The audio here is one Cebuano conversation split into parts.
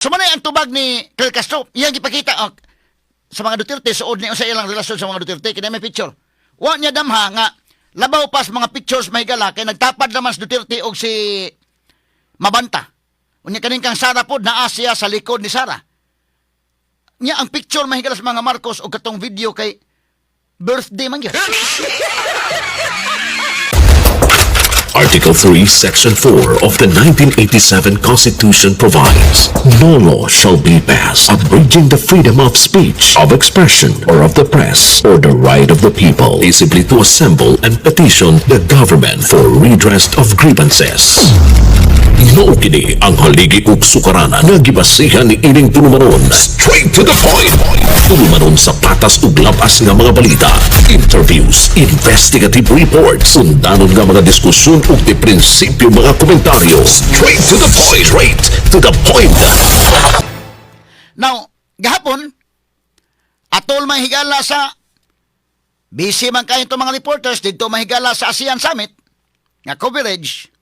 So man ang tubag ni Claire Castro, iyang gipakita, oh, sa mga Duterte, suod niya sa ilang relasyon sa mga Duterte, kini may picture. Wa niya damha nga labaw pa sa mga pictures, mahigala, kay nagtapad naman si Duterte og si Mabanta. Unya kaning kang Sara pod, naa siya sa likod ni Sara. Nya ang picture, mahigala, sa mga Marcos og katong video kay birthday man gyud. Article 3, Section 4 of the 1987 Constitution provides, "No law shall be passed abridging the freedom of speech, of expression, or of the press, or the right of the people peaceably to assemble and petition the government for redress of grievances." Mao kini ang haligi ug sukaranan nga gibasihan ni ining tulumanon. Straight to the point. Tulumanon sa patas ug labas nga mga balita, interviews, investigative reports, undanon nga mga diskusyon ug di prinsipyo mga komentaryo. Straight to the point. Straight to the point. Now, gahapon, atol mahigala sa busy man kayo mga reporters dito, mahigala, sa ASEAN Summit nga coverage,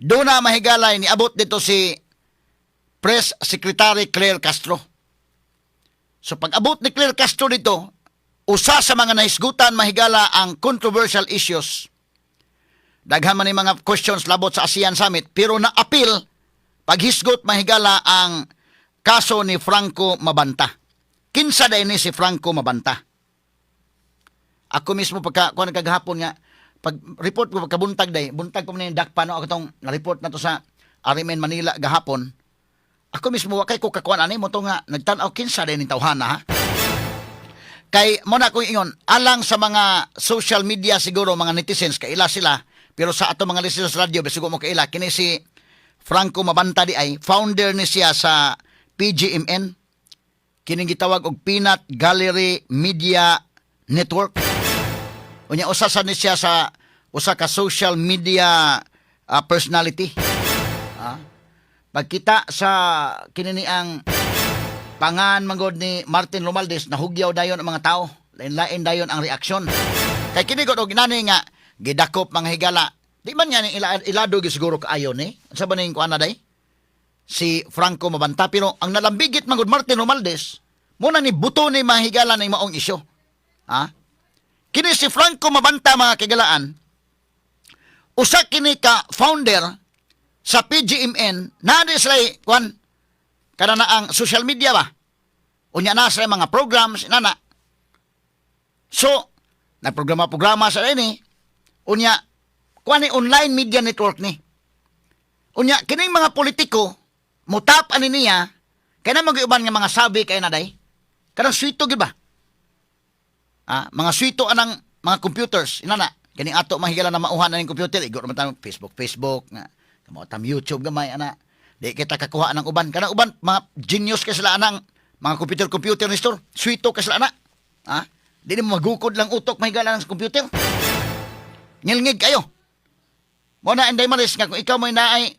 doon na, mahigala, niabot dito si Press Secretary Claire Castro. So pag abot ni Claire Castro dito, usa sa mga nahisgutan, mahigala, ang controversial issues. Daghan man ni mga questions labot sa ASEAN Summit, pero na-appeal paghisgot, mahigala, ang kaso ni Franco Mabanta. Kinsa day ni si Franco Mabanta? Ako mismo, pagka kuan kagahapon nga pag report ko pagkabuntag day, buntag ko ni dakpa no ako tong na-report na to sa RMN Manila gahapon. Ako mismo wa kay ko kakuan ani mo to nga nagtan-aw kinsa day ning tawhana, ha. Kay mo na akong ingon alang sa mga social media, siguro mga netizens kaila sila, pero sa ato mga listeners radio bisag mo kaila kini si Franco Mabanta di ay founder ni siya sa PGMN, kining gitawag og Peanut Gallery Media Network. Unya usa sa ni siya sa usa ka social media personality. Pagkita sa kini ni ang pangan manggod ni Martin Romualdez, nahugyaw dayon ang mga tao. Lain-lain dayon ang reaksyon. Kay kini gud og inani nga gidakop, mga higala. Di man nga ni ilado gyud siguro kaayo ni. Unsa ba ning kuan na day? Si Franco Mabanta, pero ang nalambigit manggod Martin Romualdez mo na ni buto ni, mahigala, ni maong isyu. Ha? Kini si Franco Mabanta, mga kahigalaan, usa kini ka founder sa PGMN na di sila kuan kada na ang social media ba. Unya na sila mga programs nana. So, nagprograma-programa sa ini. Unya kuan ni online media network ni. Unya kining mga politiko mutap ani niya kay na mag-uban nga mga sabi kay na day. Kanang swito gyud ba? Mga swito anang mga computers inana kining ato, mahigala, na mauhan na ning computer, igo man tayo Facebook Facebook nga kamo tam YouTube gamay ana, di kita kakuha ng uban. Kanang uban mga genius kay sila anang mga computer computer ni store, swito kay sila ana, ha, di mo magukod lang utok, mahigala, ng computer, ngilngig kayo mo na. Inday Maris, nga kung ikaw mo naay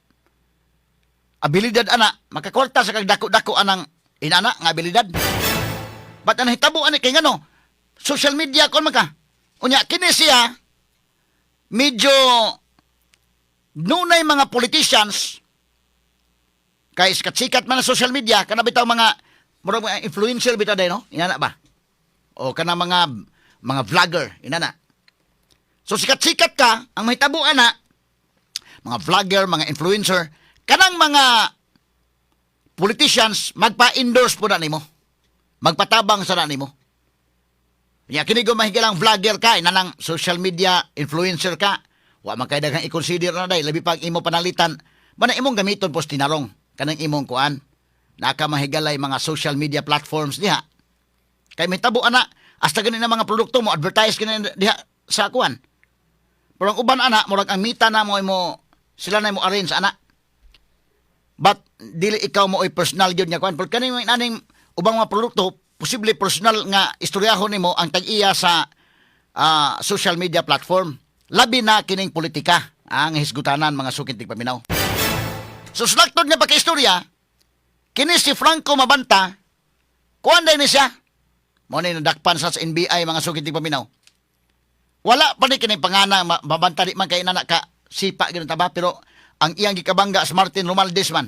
abilidad ana, makakwarta sa kag dako-dako anang inana nga abilidad. But ang hitabo ani kay ngano social media kon man ka. Unya kini siya medyo nunay mga politicians kay sikat-sikat man ang social media kana bitaw, mga murag mga influencer bitaw day no, inana ba, o kana mga vlogger inana. So sikat-sikat ka, ang mahitabo ana, mga vlogger, mga influencer, kanang mga politicians magpa-endorse po na nimo, magpatabang sa na nimo. Ya kini ko, mahigalang, vlogger ka, inanang social media influencer ka. Wa man kay daghang i-consider na day, labi pag imo panalitan, mana imong gamiton pos tinarong kanang imong kuan. Naka, mahigalay, mga social media platforms diha. Kay may tabo ana, hasta gani na mga produkto mo advertise kini diha sa kuan. Pero ang uban ana, murag ang mita na mo imo sila na mo arrange ana. But dili ikaw mo oy personal gyud nga kuan. Pero kaning aning ubang mga produkto, posible personal nga istoryahon nimo ang tag-iya sa social media platform. Labi na kining politika ang hisgutanan, mga suking tigpaminaw. So slaktod nga pagka-istorya, kini si Franco Mabanta, kuan ni siya. Mo ni nadakpan sa NBI, mga suking tigpaminaw. Wala pa ni kini pangana Mabanta, di man kay nana ka sipa gyud ta ba, pero ang iyang gikabangga sa Martin Romualdez man.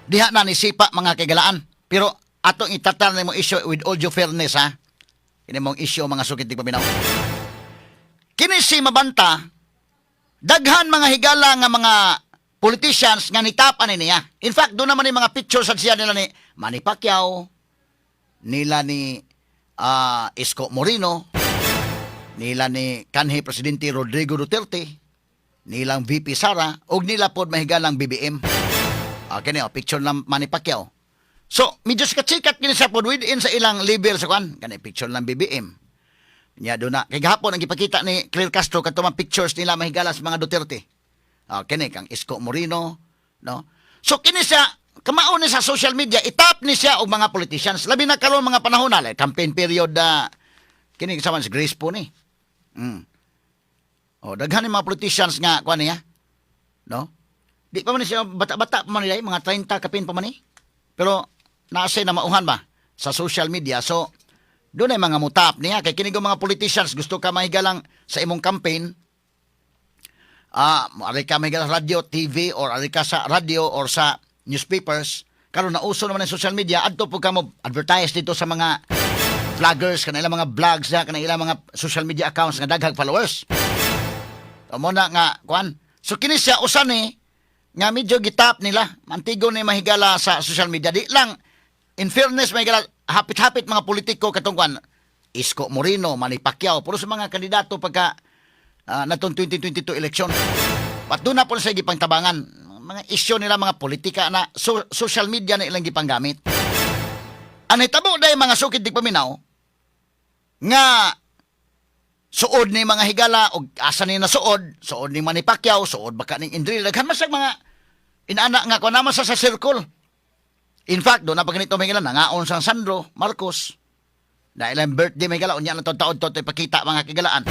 Diha na ni sipa, mga kaigalaan. Pero atong itatar nimo issue with all due fairness, ha. Kini mong issue, mga sukit paminaw. Kini si Mabanta, daghan mga higala nga mga politicians nga nitapan ni niya. In fact, doon naman yung mga pictures sa siya nila ni Manny Pacquiao, nila ni Isko Moreno, nila ni kanhi Presidente Rodrigo Duterte, nilang VP Sara, og nila pod mahigalang BBM. Kini oh, picture lang Manny Pacquiao. So, medyo sikat-sikat kini siya pod within sa ilang level sa kwan. Kani picture lang BBM. Nya do na. Kay gahapon ang gipakita ni Claire Castro kadto mga pictures nila mahigala sa mga Duterte. Kini kang Isko Moreno, no? So kini siya kamao ni sa social media, itap ni siya og mga politicians. Labi na karon mga panahon na like, campaign period na kini sama si Grace po ni. Oh, daghan ni mga politicians nga kuan niya. No? Di pa man siya bata-bata pa man nila, mga 30 kapin pa man ni. Pero naa na mauhan ba sa social media. So doon ay mga mutap niya kay kini mga politicians gusto ka mahigalang sa imong campaign, ari ka mahigala sa radyo, TV or ari ka sa radyo or sa newspapers. Karon nauso naman ang social media, adto po ka mo advertise dito sa mga vloggers, kana ilang mga vlogs na, kana ilang mga social media accounts nga daghang followers. O mo na nga kuan. So kini siya usa ni nga medyo gitap nila. Antigo ni mahigala sa social media. Di lang, in fairness, mahigala, hapit-hapit mga politiko katong kuan. Isko Moreno, Manny Pacquiao, puro sa mga kandidato pagka natong 2022 election. At doon na po sa gipangtabangan. Mga isyu nila, mga politika na so, social media na ilang gipanggamit. Ang hitabo dahil, mga sukid tigpaminaw, nga suod ni mga higala og asa ni nasuod, suod ni Manny Pacquiao, suod baka ning Enrile, daghan man sa mga inana nga kuan naman sa circle. In fact, doon na pag ganito may higala, nangaon sa Sandro Marcos. Na ilang birthday may higala, unya na to taon to ipakita, mga kigalaan.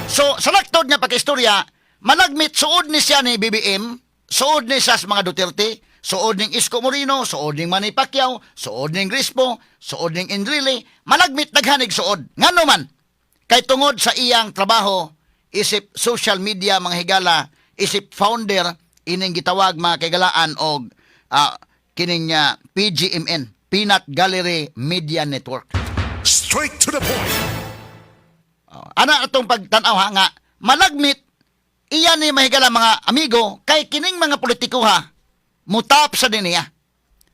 So, sa laktod nga pagkaistorya, malagmit suod ni siya ni BBM, suod ni siya sa mga Duterte, suod ning Isko Moreno, suod ning Manny Pacquiao, suod ning Grispo, suod ning Enrile, malagmit daghanig suod. Ngano man, kay tungod sa iyang trabaho, isip social media, mga higala, isip founder, ining gitawag, mga kaigalaan, og kining PGMN, Peanut Gallery Media Network. Straight to the point. Oh, ana atong pagtan-aw ha nga malagmit iya ni mahigala mga amigo kay kining mga politiko ha mutap sa din niya.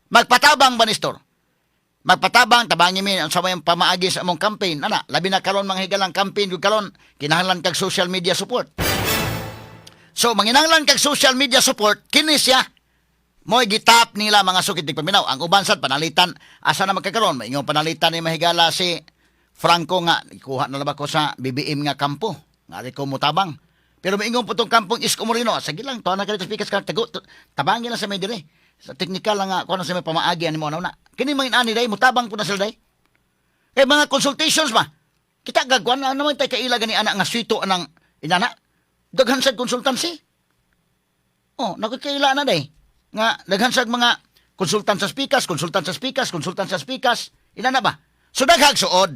Magpatabang ba ni Nestor? Magpatabang, tabangi mi ang sa mayang pamaagi sa among campaign. Ana, labi na karon, mga higalang, campaign gud karon kinahanglan kag social media support. So manginahanglan kag social media support, kini siya mo'y gitap nila, mga sukit paminaw. Ang uban sad panalitan asa na magkakaroon, maingon panalitan ni mahigala si Franco nga ikuha na ba ko sa BBM nga kampo. Nga ri ko mutabang. Pero maingon po tong kampong Isko Moreno, sige lang, tuwa na ka dito speakers ka, tago, tabangin lang sa may dire. Sa technical lang nga, kuha na sa may pamaagi ani mo na. Kini mga inani day, mutabang po na sila day. Kay mga consultations ba? Kita gagwan na naman tay kaila gani anak nga swito anang inana. Daghan sa consultancy. Oh, nakakaila na day. Nga daghan sa mga konsultant sa speakers, konsultant sa speakers, konsultant sa speakers. Inana ba? So daghag suod.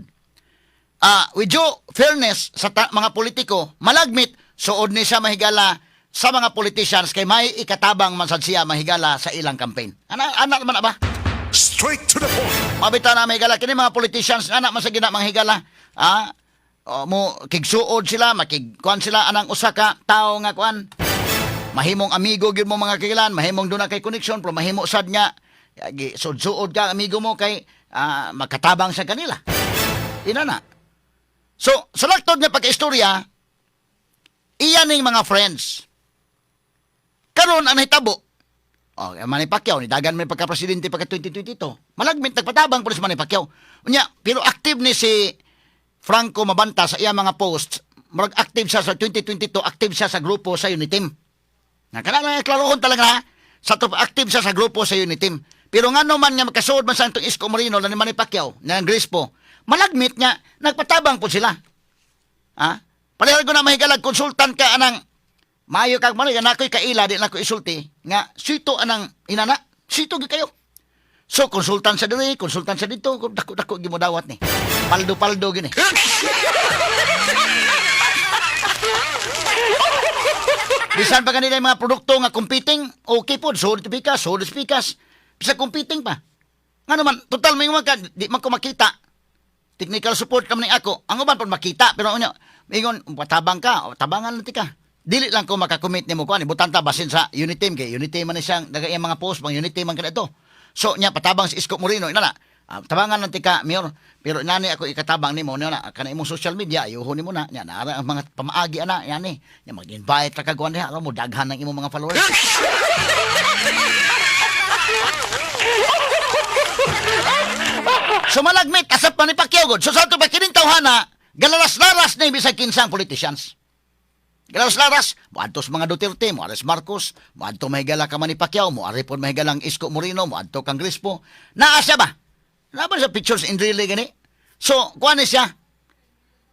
With due fairness sa mga politiko, malagmit suod ni siya mahigala sa mga politicians kay may ikatabang man sad siya mahigala sa ilang campaign. Ana ana man na ba? Straight to the point. Mabita na mahigala kini mga politicians ana man sa gina mga higala. Oh, mo kigsuod sila, makigkuan sila anang usa ka tawo nga kuan. Mahimong amigo gyud mo, mga kagilan, mahimong doon na kay connection, pero mahimo sad nga gi suod-suod ka amigo mo kay makatabang sa kanila. Ina na. So, sa laktod nga pagkaistorya, iya ning mga friends. Karon ang nahitabo, oh, Manny Pacquiao, ni dagan may pagka-presidente pagka 2022. Malagmit nagpatabang po si Manny Pacquiao. Unya, pero active ni si Franco Mabanta sa iya mga posts. Murag active siya sa 2022, active siya sa grupo sa Uniteam. Nga kana na klarohon talaga ha. Sa to active siya sa grupo sa Uniteam. Pero ngano man nga makasuod man sa itong Isko Moreno ni Manny Pacquiao, na Grispo, malagmit nga nagpatabang po sila. Ha? Pareho ko na mahigalag konsultant ka anang maayo kag man nga nakoy kaila, di na ko isulti nga sito anang inana, sito gyud kayo. So konsultant sa diri, konsultant sa dito, dako dako gyud mo dawat ni. Paldo paldo gini. Bisan pa kanila yung mga produkto nga competing, okay po, sold pikas, sold pikas. Bisa competing pa. Nga naman, total may ka, di man ko makita. Technical support kami ni ako. Ang uban pud makita, pero ano, ingon, patabang ka, o, tabangan lang ti ka. Dili lang ko makakommit nimo kuan, ibutan ta basin sa Unity kay Unity man ni siyang daga iyang mga post pang Unity man kada to. So nya patabang si Isko Moreno ina na. Ah, tabangan lang ti ka, mayor, pero nani ako ikatabang nimo niya na kana imong social media ayuhon nimo na nya naara ang mga pamaagi ana yani nya mag-invite ra ka kuan diha aron mo daghan ang imong mga followers. So malagmit asap man ni Pacquiao gud. So sa ato ba kining tawhana galaras-laras ni bisag kinsang politicians. Galaras-laras, moadto sa mga Duterte, mo Aris Marcos, moadto mahigala ka man ni Pacquiao, mo ari pod mahigalang Isko Moreno, moadto kang Crispo. Naa siya ba? Naa ba sa pictures in really gani? So, kuan ni siya.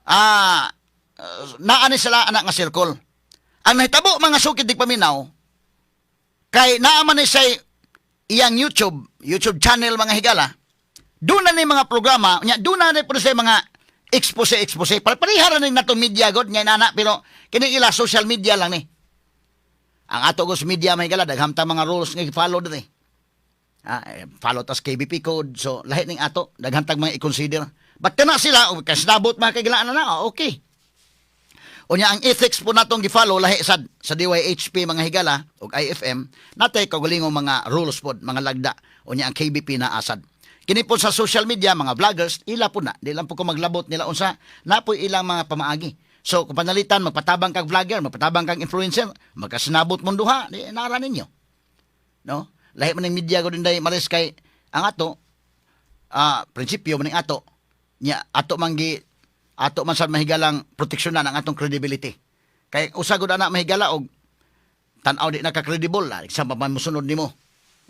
Naa ni sila anak nga circle. Ang nahitabo, mga sukid di paminaw, kay naa man ni siya iyang YouTube channel, mga higala. Doon na ni mga programa, nya doon na ni po siya mga expose expose. Pareha ra ni nato media god nya inana, pero kini ila social media lang ni. Ang ato gos media, mga higala, daghang ta mga rules nga i-follow diri. Follow tas KBP code. So lahi ning ato, daghan tag mga i-consider. But kana sila o kasnabot mga kagilaan na, okay. Unya ang ethics po natong gi-follow lahi sad sa DYHP, mga higala, ug IFM natay kaugalingong mga rules pod, mga lagda. Unya ang KBP na asad. Kini po sa social media, mga vloggers, ila po na. Di lang po ko maglabot nila unsa, na po ilang mga pamaagi. So kung panalitan magpatabang kag vlogger, magpatabang kag influencer, magkasinabot mong duha, di nara ninyo. No? Lahi man ng media ko din day maris kay ang ato prinsipyo man ning ato nya ato man gi ato man sad mahigalang proteksyonan ang atong credibility. Kay usa gud ana, mahigala, og tan-aw di naka-credible la sa man mosunod nimo,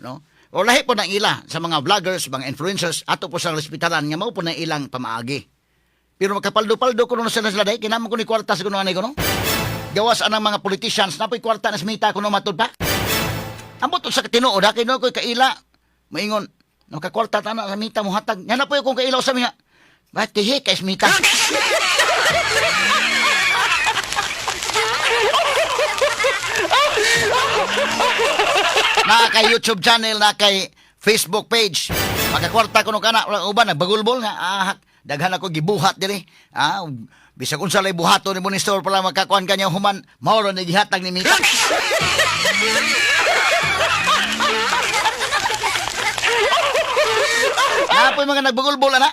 no? O lahi po ng ila sa mga vloggers, mga influencers, ato po sa respetaran nga mao po na ilang pamaagi. Pero makapaldo-paldo kuno na sila sila dai, kinamo ko ni kwarta sa kuno anay kuno. Gawas anang mga politicians na po'y kwarta na smita kuno matud pa. Ambot sa tinuod ha, kay no ko'y kaila. Maingon, no kakwarta ta na sa mita mo hatag. Nga na po kung kaila sa mga. Ba't tihi kay smita? Na kay YouTube channel, na kay Facebook page. Makakwarta kuno kana, wala uban nagbagulbol nga daghan ako gibuhat diri. Bisag unsa lay buhaton ni minister pala makakuan kanya human mao ra ni gihatag ni Mita. Napoy mga nagbagulbol ana.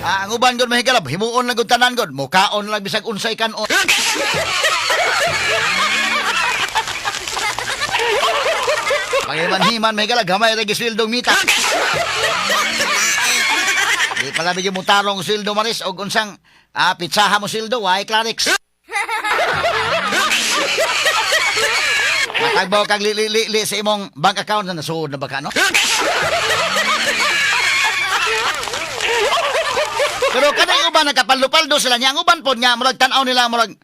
Ang uban gud, mahigalab, himuon lang gud tanan gud, mukaon lang bisag unsay kanon. Pagiman-himan, mahigala, gamay ra giswildong mita. Di pala bigyan mo tarong sweldo maris og unsang pitsaha mo sweldo, way Clarix. Matagbaw kag li, li, li, li sa imong bank account na nasuod na ba ka, no? Pero kanang uban nagkapaldo-paldo sila niya. Ang uban pod nga murag tan-aw nila murag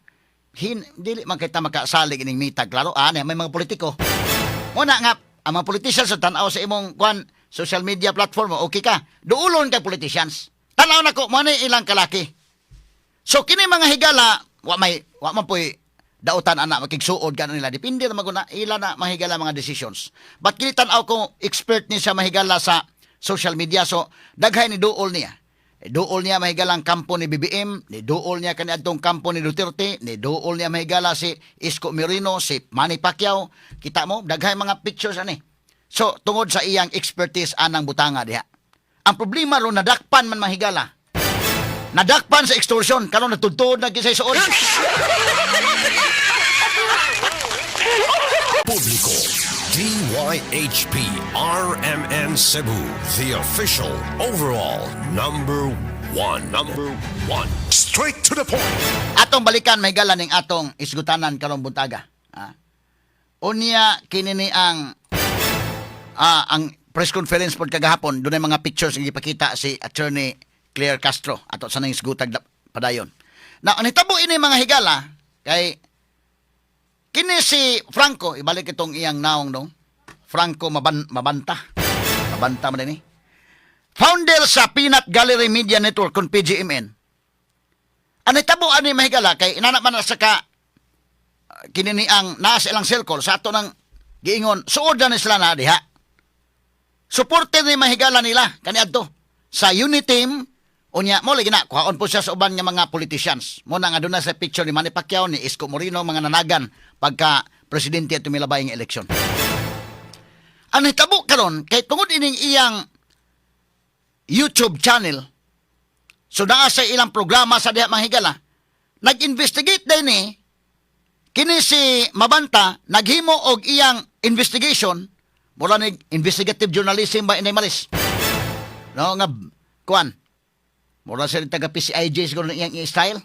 hin dili man kita makasalig ining mita klaro ani may mga politiko. Muna nga ang mga politicians sa tan-aw sa imong kwan social media platform okay ka. Duulon kay politicians. Tan-aw nako mo ni ilang kalaki. So kini mga higala wa man poy dautan ana makigsuod ka na nila, depende ra maguna ila na mahigala mga decisions. But kini tan-aw ko expert ni siya, mahigala, sa social media, so daghay ni duol niya. Eh, duol niya mahigalang kampo ni BBM, ni duol niya kaniadtong kampo ni Duterte, ni duol niya mahigala si Isko Moreno, si Manny Pacquiao. Kita mo, daghay mga pictures ani. So, tungod sa iyang expertise anang butanga diha. Ang problema ron, nadakpan man, mahigala. Nadakpan sa extortion, karon natudtod na kisay suod. Publiko, DYHP RMN Cebu, the official overall number one. Number one. Straight to the point. Atong balikan, mahigala, ning atong isgutanan karong buntaga. Ah. Unya kini ni ang press conference pod kagahapon, dunay mga pictures nga gipakita si Attorney Claire Castro ato sa nang isgutag padayon. Na ang nitabo ini, mga higala, kay kini si Franco, ibalik itong iyang naong dong. Franco Mabanta. Mabanta man ni. Founder sa Peanut Gallery Media Network kon PGMN. Ang nitabo ani, mahigala, kay inana man na sa ka kini ni ang naa sa ilang circle sa ato nang giingon suod na ni sila na diha. Supporter ni, mahigala, nila kaniadto sa Uniteam. Unya mo lagi na kuhaon po siya sa uban nga mga politicians. Mo na nga doon na sa picture ni Manny Pacquiao, ni Isko Moreno, mga nanagan pagka presidente at tumilabay nga eleksyon. Ang nahitabo karon kay tungod ining iyang YouTube channel, so naa sa ilang programa sa diha, mga higala, nag-investigate din ni kini si Mabanta, naghimo og iyang investigation, mura ni investigative journalism ba, Inday Maris, no, nga kuan, mura sa taga PCIJ siguro na iyang style.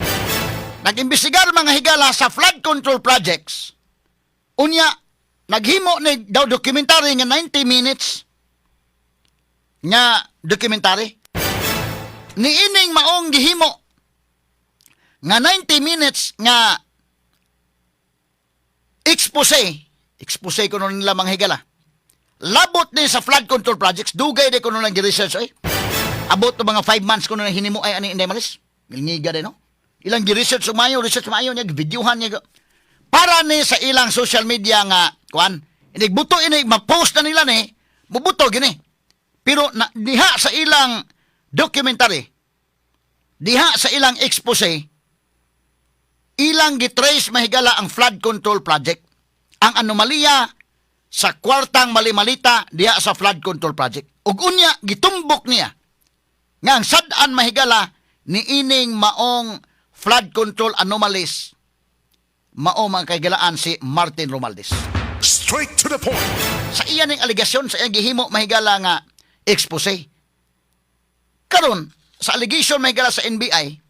Nag-imbestigar, mga higala, sa flood control projects. Unya naghimo ni daw documentary nga 90 minutes nga documentary. Niining maong gihimo nga 90 minutes nga expose, expose kuno nila, mga higala, labot ni sa flood control projects. Dugay di kuno nang research ay abot og mga 5 months kuno nang hinimo ay ani Inday Maris. Milngiga din, no, ilang gi-research umayo, research maayo niya, videohan niya para ni sa ilang social media nga kuan, inigbuto ini, ma-post na nila ni mubuto gini. Pero na, diha sa ilang documentary, diha sa ilang expose, ilang gitrace, mahigala, ang flood control project, ang anomalya sa kwartang malimalita diha sa flood control project. Ug unya gitumbok niya nga ang sad-an, mahigala, ni ining maong flood control anomalies mao, mga kahigalaan, si Martin Romualdez. Straight to the point. Sa iya ning alegasyon, sa iyang gihimo, mahigala, nga expose. Karon, sa allegation, mahigala, sa NBI,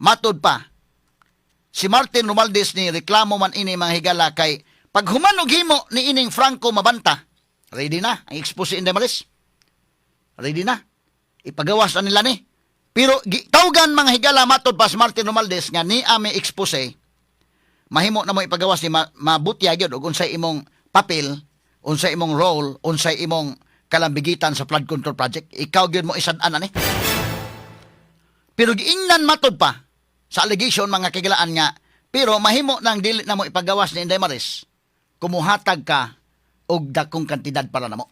matod pa si Martin Romualdez ni reklamo man ini, mga higala, kay paghuman og himo ni ining Franco Mabanta, ready na ang expose, Inday Maris. Ready na. Ipagawas na nila ni. Pero tawgan, mga higala, matod pa si Martin Romualdez nga ni may expose, mahimo na mo ipagawas ni mabutya gyud og unsay imong papel, unsay imong role, unsay imong kalambigitan sa flood control project. Ikaw gyud mo isad-an ani. Pero giingnan, matod pa sa allegation, mga kahigalaan, nga pero mahimo nang dili na mo ipagawas ni Inday Maris kumuhatag ka og dakong kantidad para namo.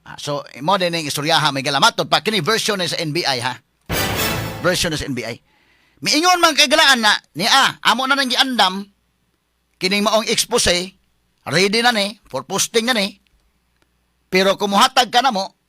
Ah, so mo din ning istoryaha, may matod pa kini version ni sa NBI ha. Version ni sa NBI. Miingon, mga kahigalaan, na ni amo na nang giandam kining maong expose, ready na ni for posting na ni. Pero kumuhatag ka na mo,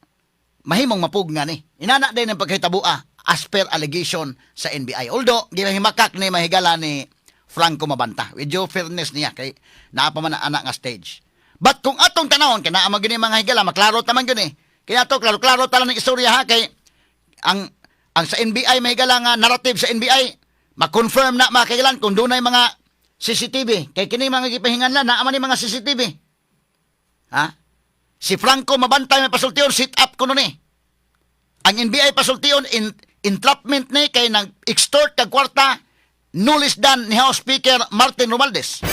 mahimong mapugna ni. Inana din ang pagkahitabua as per allegation sa NBI. Although, ginahimakak ni, mahigala, ni Franco Mabanta. With due fairness niya, kay naa pa man na anak nga stage. But kung atong tanawon, kay naa man gini, mga higala, maklaro taman gini. Kaya to, klaro-klaro tala ng istorya ha, kay ang sa NBI, mahigala, nga narrative sa NBI, ma-confirm na, mga kahigalaan, kung dunay mga CCTV. Kay kini mga gipahinganlan, naa man ni mga CCTV. Ha? Si Franco Mabantay may pasultion, sit up kuno ni. Ang NBI pasultion, entrapment ni kay nag extort kag kwarta no less than ni House Speaker Martin Romualdez.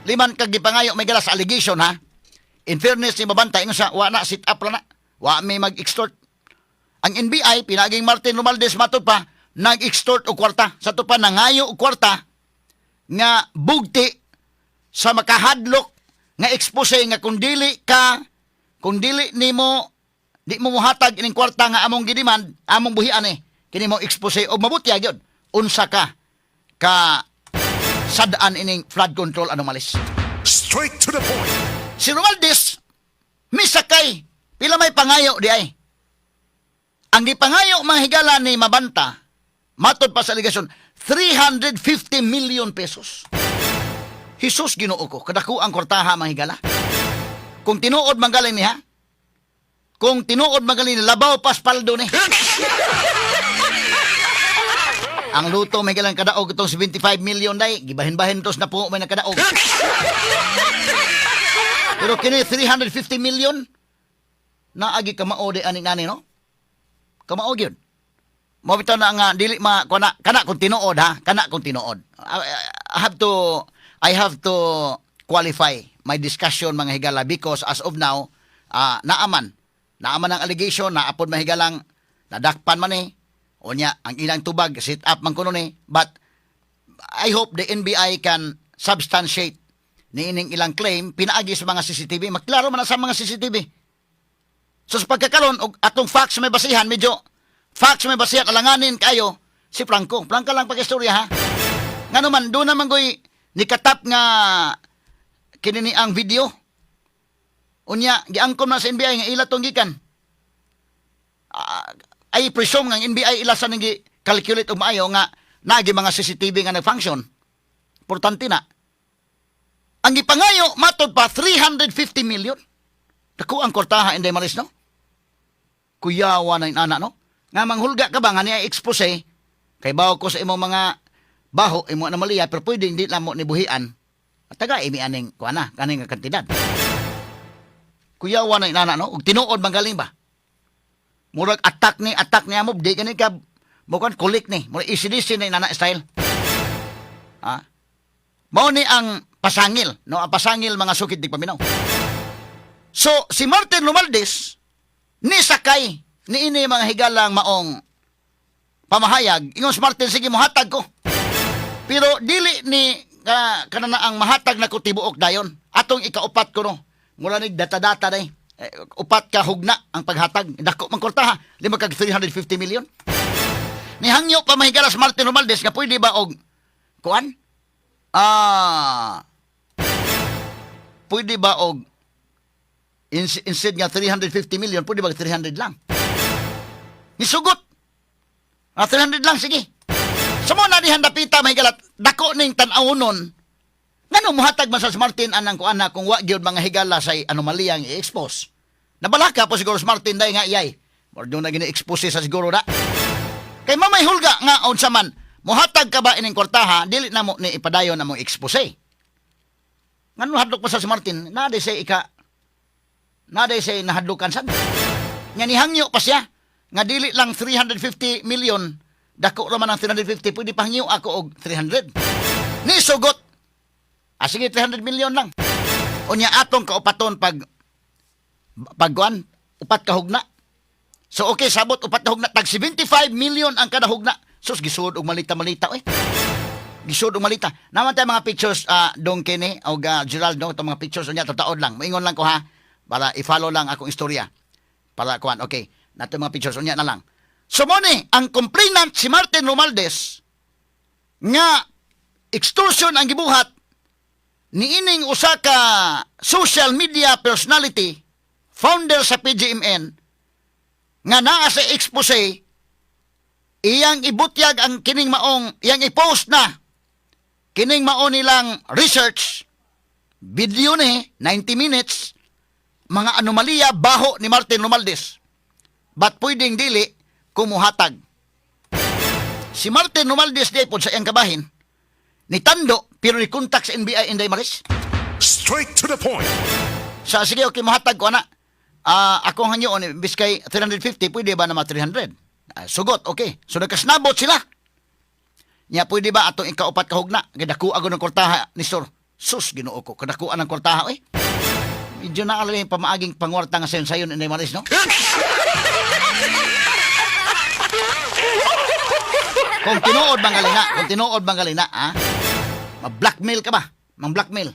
Liman kag gipangayo, may sa allegation ha. In fairness ni Mabantay, ingon sa wa na, sit up ra na. Wa may mag-extort. Ang NBI pinaging Martin Romualdez, matod pa, nag-extort og kwarta. Sa to pa nangayo og kwarta nga bugti sa makahadlok nga expose nga kung dili nimo di mo muhatag ining kwarta nga among gidemand, among buhian eh kini mo expose og mabutya gyud unsa ka ka sad-an ining flood control anomalies. Straight to the point. Si Romualdez misakay pila may pangayo di ay. Ang gipangayo, mga higala, ni Mabanta, matod pa sa alegasyon, 350 million pesos. Jesus, Ginoo ko, kadako ang kwartaha, mga higala. Kung tinuod magaling niya, kung tinuod magaling, labaw pas paldo ni. Ang luto may galang kadaog itong 75 million day, gibahin-bahin tos na po may nakadaog. Pero kini 350 million, naagi kamao di ani nani, no? Kamao gyud. Mo bitaw na nga dili ma kana kana kung tinuod ha, kana kung tinuod. I have to qualify my discussion, mga higala, because as of now, naaman naaman ang allegation, naapod mahigalang nadakpan man eh. Unya ang ilang tubag, sit up man kuno ni, but I hope the NBI can substantiate Niining ilang claim pinaagi sa mga CCTV, maklaro man na sa mga CCTV. So sa pagkakaron og atong facts may basihan, medyo facts may basihan, alanganin kayo si Franco. Franco lang pag-istorya ha. Ngano man doon naman goy nikatap nga kini ni ang video. Unya giangkom na sa NBI nga ila tong gikan. Ay presume nga ang NBI ila sa nang calculate og maayo nga naagi mga CCTV nga nag-function. Importante na. Ang gipangayo matod pa 350 million. Dako ang kwartaha, Inday Maris, no? Kuyawa na inana, no? Nga manghulga ka ba nga niya expose kay bawo ko sa imong mga baho imo na maliya, pero pwede hindi lang mo ni buhian. At taga imi aning kuana kaning nga kantidad. Kuyawa na inana, no? Ug tinuod magaling ba? Murag attack ni amo di kani ka mukan kulik ni. Murag ACDC na inana style. Ha? Mao ni ang pasangil, no? Ang pasangil, mga sukid di paminaw. So, si Martin Romualdez, ni sakay, ni ini mga higalang maong pamahayag, ingon si Martin, "Sige, mohatag ko. Pero dili ni kanana ang mahatag na ko tibuok dayon. Atong ikaupat ko no. Mura ni data-data day. Eh, upat ka hugna ang paghatag. Dako man kwartaha, lima kag 350 million." Nihangyo pa mahigala si Martin Romualdez nga pwede ba og kuan? Pwede ba og instead nga 350 million, pwede ba 300 lang? Nisugot. 300 lang, sige. Sa mo na dihan dapita mahigalat, dako ning tan-awnon. Ngano muhatag man sa si Martin anang kuan na kung wa gyud mga higala sa anomaliyang i-expose? Nabalaka po siguro si Martin dahil nga iyay. Or doon na gini-expose sa siguro na. Kay mamay hulga nga unsa man, muhatag ka ba ining kwartaha, dili na mo ni ipadayon na mo expose. Ngano hadlok pa sa si Martin, naa say nahadlokan sad. Nga nihangyo pa siya nga dili lang 350 million, dako ra man ang 350, pwede pahangyo ako og 300. Ni sugot. Sige, 300 million lang. Unya atong kaupaton pag pagkuan, upat ka hugna. So okay, sabot upat ka hugna, tag 75 million ang kada hugna. Sus, gisuod og malita-malita oy. Gisuod og malita. Naman tayo mga pictures dong kini og Gerald, no, itong mga pictures unya tataod lang. Moingon lang ko ha para i-follow lang akong istorya. Para kuan, okay. Nato mga pictures unya na lang. So mo ni ang complainant si Martin Romualdez nga extortion ang gibuhat niining usa ka social media personality, founder sa PGMN, nga naa sa expose, iyang ibutyag ang kining maong iyang i-post na kining mao nilang research video ni 90 minutes, mga anomalya baho ni Martin Romualdez, but pwedeng dili kumuhatag si Martin Romualdez di pod sa iyang kabahin ni Tando, pero ni contact sa NBI, Inday Maris. Straight to the point. Sa sige, okay, mohatag ko ana. Ako ang hangyoon, imbis kay 350, pwede ba na ma 300? Sugot, okay. So nagkasnabot sila. Nya pwede ba atong ikaupat ka hugna? Kay dako ako ng kwartaha ni Sir. Sus, Ginoo ko, kadakuan ng kwartaha oy. Medyo na yung pamaaging pangwarta nga sayon sayon, Inday Maris, no? Kung tinuod bang galina, kung tinuod bang galina, ha? Ma-blackmail ka ba? Mang-blackmail.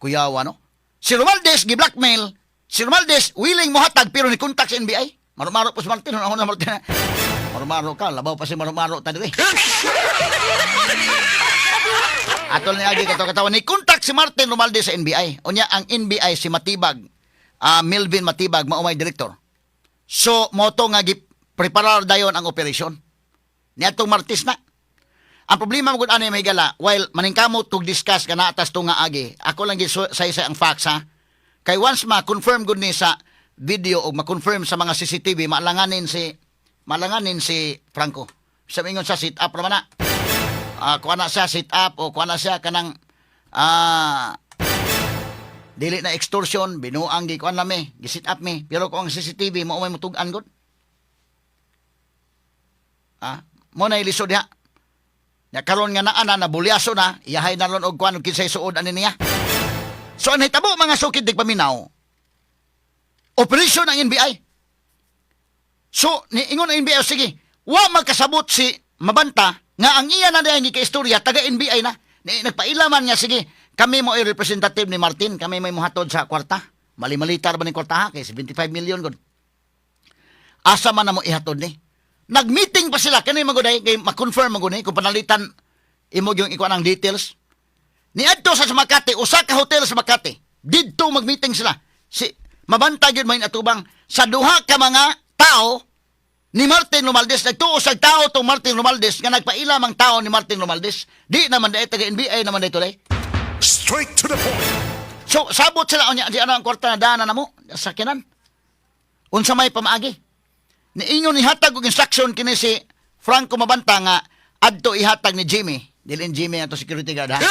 Kuyawa, no? Si Romualdez, gi-blackmail. Si Romualdez, willing mohatag, pero ni contact sa NBI. Marumaro po si Martin. Ano na Martin? Marumaro ka. Labaw pa si Marumaro. Tadi, eh. Atol ni Agi kato katawan. Ni contact si Martin Romualdez sa NBI. Unya, ang NBI si Matibag. Melvin Matibag, maumay director. So, moto nga gi-preparar dayon ang operasyon. Niadtong Martes na. Ang problema mo gud ani may gala, while maningkamot kog discuss kana atas to nga agi, ako lang gid say ang facts ha. Kay once ma-confirm gud ni sa video o ma-confirm sa mga CCTV, malanganin si Franco. Sa ingon sa sit up raman na. Kuha na siya sit up o kuha na siya kanang dili na extortion, binuang gi kuan mi, gi sit up mi. Pero kung ang CCTV mo may mutug-an gud. Mo na ilisod diha. Ya karon nga naa na nabulyaso na, iyahay na ron og kuan og kinsay suod ani niya. So ang hitabo, mga sukid paminaw, operation ang NBI. So ni ingon ang NBI, sige, wa magkasabot si Mabanta nga ang iya na dayang istorya taga NBI na. Ni, nagpailaman nga sige, Kami mo ay representative ni Martin, kami may muhatod sa kwarta. Mali-malitar ba ni kwarta ha? Kay 75 million gud. Asa man na mo ihatod ni? Nag-meeting pa sila kani maguday kay ma-confirm magud ni kung panalitan imo yung ikuan ang details. Niadto sa Makati, usa ka hotel sa Makati. Didto mag-meeting sila. Si Mabanta gyud may atubang sa duha ka mga tao ni Martin Romualdez. Nagtuo sa tao tong Martin Romualdez nga nagpaila mang tao ni Martin Romualdez. Di naman dahil taga NBI naman dahil tulay. Straight to the point. So sabot sila unya di ano ang kwarta na dana namo sa sakyanan. Unsa may pamaagi? Niingon nihatag og instruction kini si Franco Mabanta nga adto ihatag ni Jimmy. Dili ni Jimmy ato security guard ha.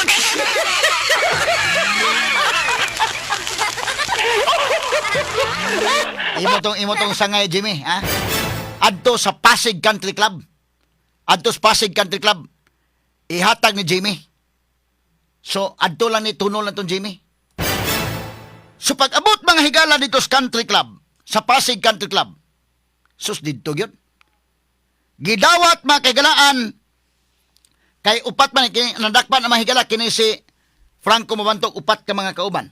Imo tong sangay, Jimmy, ha. Adto sa Pasig Country Club. Adto sa Pasig Country Club. Ihatag ni Jimmy. So adto lang ni tunol lang tong Jimmy. So pag abot mga higala dito sa country club, sa Pasig Country Club, sus, didto gyud. Gidawat mga kaigalaan kay upat man kini nadakpan ang mga higala kini si Franco Mabantog, upat ka mga kauban.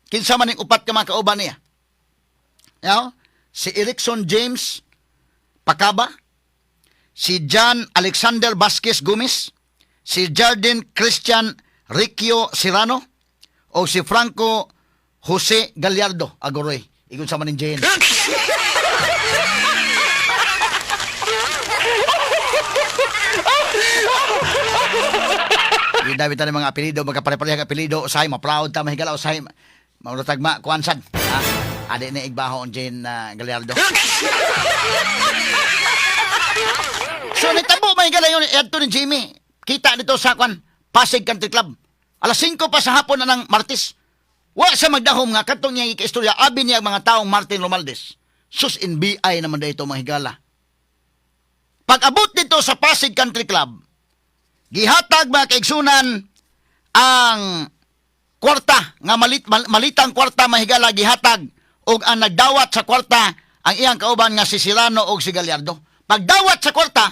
Kinsa man ning upat ka mga kauban niya? Yaw? Si Erickson James Pacaba, si John Alexander Vasquez Gomez, si Jardin Christian Riccio Serrano, o si Franco Jose Gallardo Agoroy. Ingon sa maning Jane. Di dami tayo mga apelido, magkapare-pareha ang apelido, usahay, ma-proud ta, mahigala, usahay, maurotag ma, kuansan. Ha? Adi na igbaho ang Jane Gallardo. So, nitabo mahigala yun, adto ni Jimmy. Kita dito sa kwan, Pasig Country Club. Alas 5 pa sa hapon na ng Martes. Wa siya magdahom nga katong niya ikaistorya, abi niya ang mga taong Martin Romualdez. Sus, NBI naman dito mga higala. Pag abot dito sa Pasig Country Club, gihatag mga kaigsunan ang kwarta nga malitang kwarta mahigala gihatag og ang nagdawat sa kwarta ang iyang kauban nga si Serrano og si Gallardo. Pagdawat sa kwarta,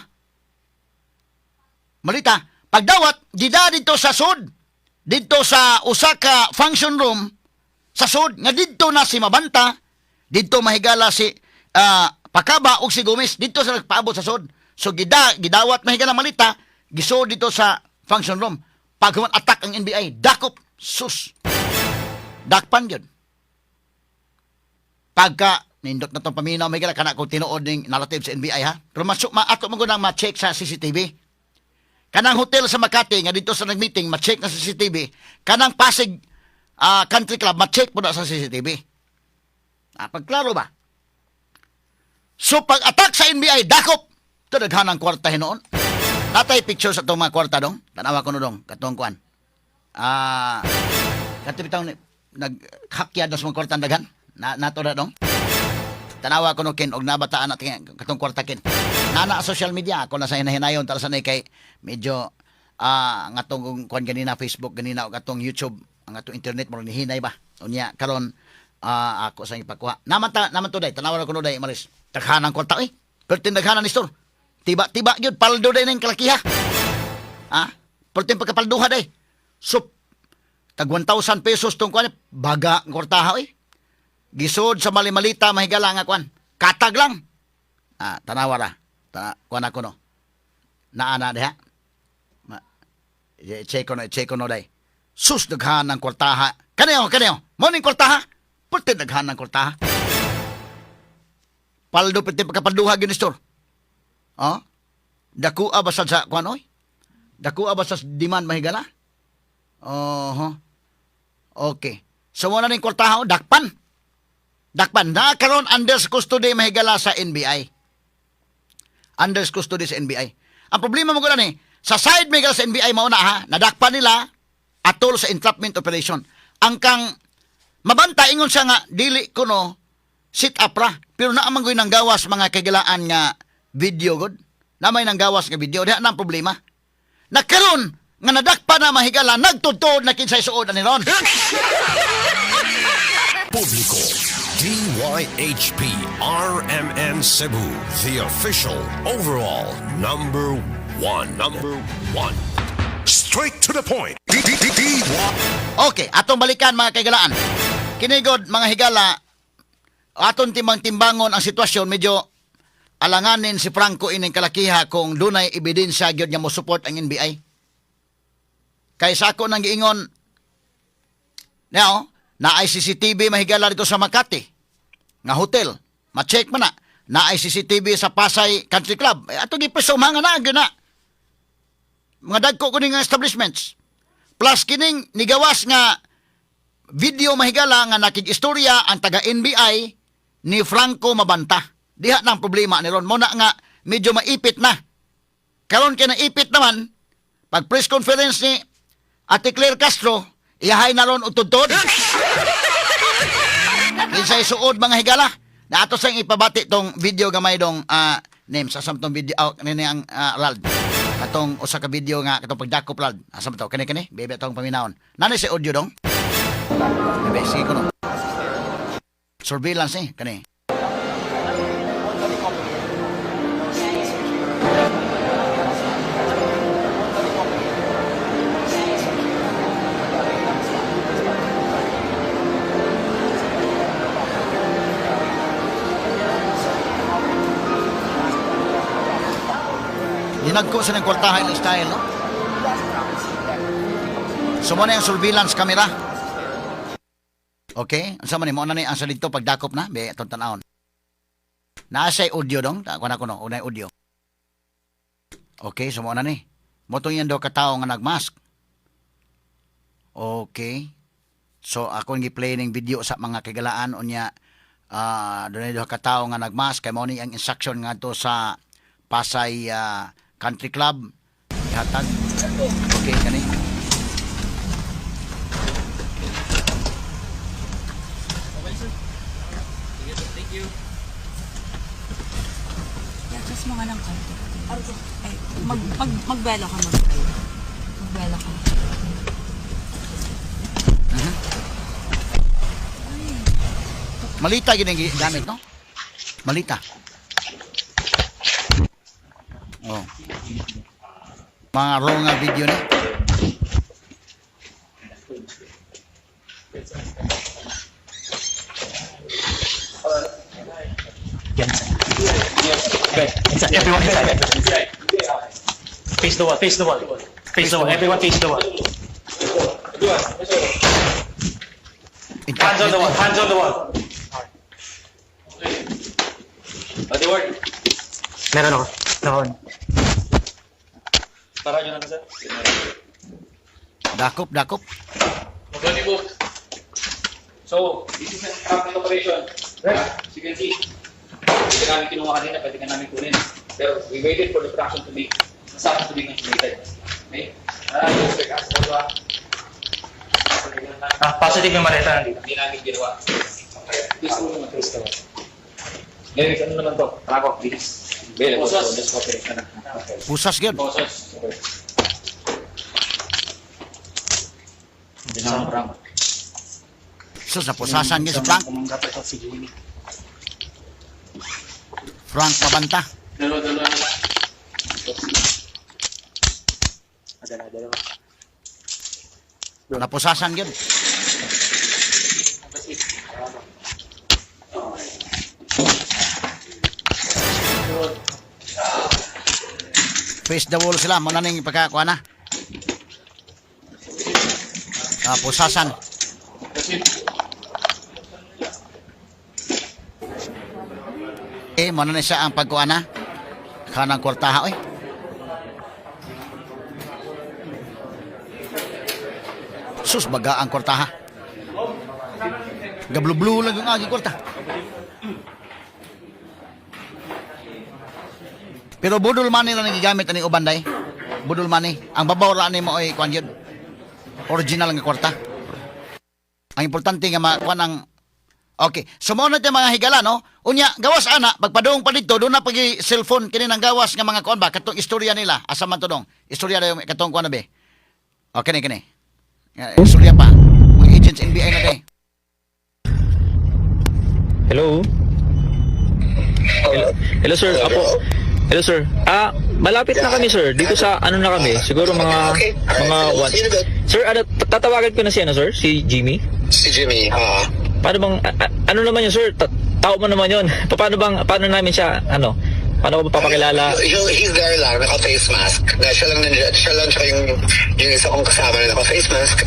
malita, pagdawat gida dito sa sud, didto sa usa ka function room sa sud nga didto na si Mabanta, didto mahigala si Pakaba og si Gomez didto sa nagpaabot sa sud. So gidawat mahigala malita, gisud dito sa function room. Pag attack ang NBI, dakop, sus. Dakpan gyud. Pagka nindot na tong paminaw mahigala kana kung tinuod ning narrative sa NBI ha. Pero masuk ma ato man gud ang ma-check sa CCTV. Kanang hotel sa Makati nga dito sa nag-meeting ma-check na sa CCTV. Kanang Pasig Country Club ma-check po na sa CCTV. Pagklaro ba? So pag attack sa NBI, dakop. Ito daghan ang kwarta hinuon. Natay picture sa itong mga kwarta dong. Tanawa ko no dong, katong kuan. Kato bitang naghakyad na sa mga kwarta daghan. Na, nato na dong. Tanawa ko no kin og nabataan natin katong kwarta kin. Nana social media ako na sa hinahinayon tara sa kay medyo nga atong kuan ganina Facebook ganina og atong YouTube ang atong internet mo nihinay ba. Unya karon ako sa ipakuha. Naman ta naman to day tanawa ko no day Maris. Daghan ang kwarta oy. Pertin daghanan ni store. Tiba-tiba gyud paldo day ning kalakiha. Pertin pagkapalduha day. So tag 1,000 pesos tong kuan baga ang kwartaha oy. Gisod sa mali-malita mahigala nga kuan. Katag lang. Tanawa ra. Kuan ako no. Naa na diha. Ma, check ko no, check ko no day. Sus, daghan ng kwartaha. Kaniyo, kaniyo. Mo ning kwartaha. Pwede daghan ng kwartaha. Paldo pwede pagkapalduha gyud ni store. Oh? Daku ba sa kuan oy? Daku ba sa demand mahigala? Oho. Okay. So mo na ning kwartaha, oh, dakpan. Dakpan na karon under custody mahigala sa NBI. Under custody sa NBI. Ang problema mo ni sa side mahigala sa NBI mao na ha, nadakpan nila atol sa entrapment operation. Ang kang Mabanta ingon siya nga dili kuno sit up ra pero naa man nang gawas mga kagilaan nga video god. Namay nang gawas nga video diha na ang problema. Nakaron nga nadakpa na mahigala nagtudtod na kinsay suod ani ron. Publico. DYHP RMN Cebu, the official overall number one. Number one. Straight Straight to the point. D D D D Y. Okay, atong balikan, mga kaigalaan. Kini gud, mga higala, aton timbang-timbangon ang sitwasyon, medyo alanganin si Franco ining kalakiha kung dunay ebidensya gyud nga mo support ang NBI. Kay sa ako nang giingon, now, naay CCTV, mahigala, dito sa Makati nga hotel. Ma-check man na. Naay CCTV sa Pasay Country Club. Eh, ato gipresume nga naa gyud na. Mga dagko kuning nga establishments. Plus kining nigawas nga video, mahigala, nga nakig-istorya ang taga NBI ni Franco Mabanta. Diha na ang problema ni ron. Mao na nga medyo maipit na. Karon kay naipit naman, pag press conference ni Ate Claire Castro, iyahay na ron utudtod. Kinsay suod, mga higala? Na ato sang ipabati tong video gamay dong, name sa tong video, oh, kani ang Rald. Katong usa ka video nga katong pagdakop, Rald. Asa man to? Kani kani, bebe, atong paminawon. Nani si audio dong? Bebe, sige kuno. Surveillance eh kani. Dinagko sa ng kwartahan ng style, no? So mao na yung surveillance camera. Okay? Unsa man ni mo na ni ang sa dito pagdakop na, be atong tan-awon. Naa say audio dong, ta kuan ako no, unay audio. Okay, so mao na ni. Mao tong yan daw katawo nga nagmask. Okay. So ako ang gi-play ning video sa mga kagalaan, unya dunay duha ka tawo nga nagmask kay mao ni ang instruction ngadto sa Pasay Country Club ihatag. Okay kani. Thank you. Just mga lang konti. Ay, magbelo ka, magbelo. Magbelo ka. Malita gid ang gamit, no? Malita. Oh. Mga raw nga video ni. Okay, inside. Everyone inside. Face the wall. Face the wall. Face the wall. Everyone face the wall. Hands on the wall. Hands on the wall. Body work. Meron ako. Naka-on. Para nyo lang, sir. Dakop, dakop. Body work. So, this is an entrapment operation. Right. As you can see, pwede ka namin kinuha kanina, pwede ka namin kunin. Pero we waited for the fraction to be, nasakit to be consummated. Okay? Ah, yes, sir. Kaso ba? Ah, positive yung maleta nandito. Hindi namin ginawa. Okay. This one naman. This naman. Ngayon, ano naman to? Trako, please. Available. So, just operation na. Okay. Pusas gyud. Process. Okay. Hindi na ang Sus, napusasan gyud si Frank. Kumanggap ito si Jimmy. Frank Mabanta. Dalawa, dalawa na. Dalawa, dalawa. Napusasan gyud. Kasi, Face the wall sila. Mao na ning pagkakuha na. Ah, pusasan. kasi, Eh, mao na ni siya ang pagkuha na. Kanang kwartaha, oy. Sus, baga ang kwartaha. Gablu-blu lang yung aging kwarta. Pero budol money lang ang gigamit ani uban day. Budol money. Ang babaw ra ni mo ay kuan yun. Original nga kwarta. Ang importante nga makuan ang. Okay. So mao na mga higala, no? Unya, gawas ana, pagpadung pa dito, doon na pagi cellphone kini nang gawas nga mga kuan ba katong istorya nila. Asa man to dong? Istorya dayon katong kuan na be. Okay kini kini. Nga, istorya pa. Mga agents NBI na day. Hello? Hello, hello sir. Apo. Hello, sir. Ah, Malapit na kami, sir. Dito sa ano na kami. Siguro mga Okay. Alright. mga one. See you in a bit. Sir, ano, tatawagan ko na si ano, sir? Si Jimmy? Si Jimmy, ah. Paano bang ano naman yun, sir? Tao mo naman yun. Paano bang paano namin siya ano? Paano ko papakilala? He's there lang, naka-face mask. Na siya lang nandiyan, siya lang tsaka yung isa kong kasama na naka-face mask.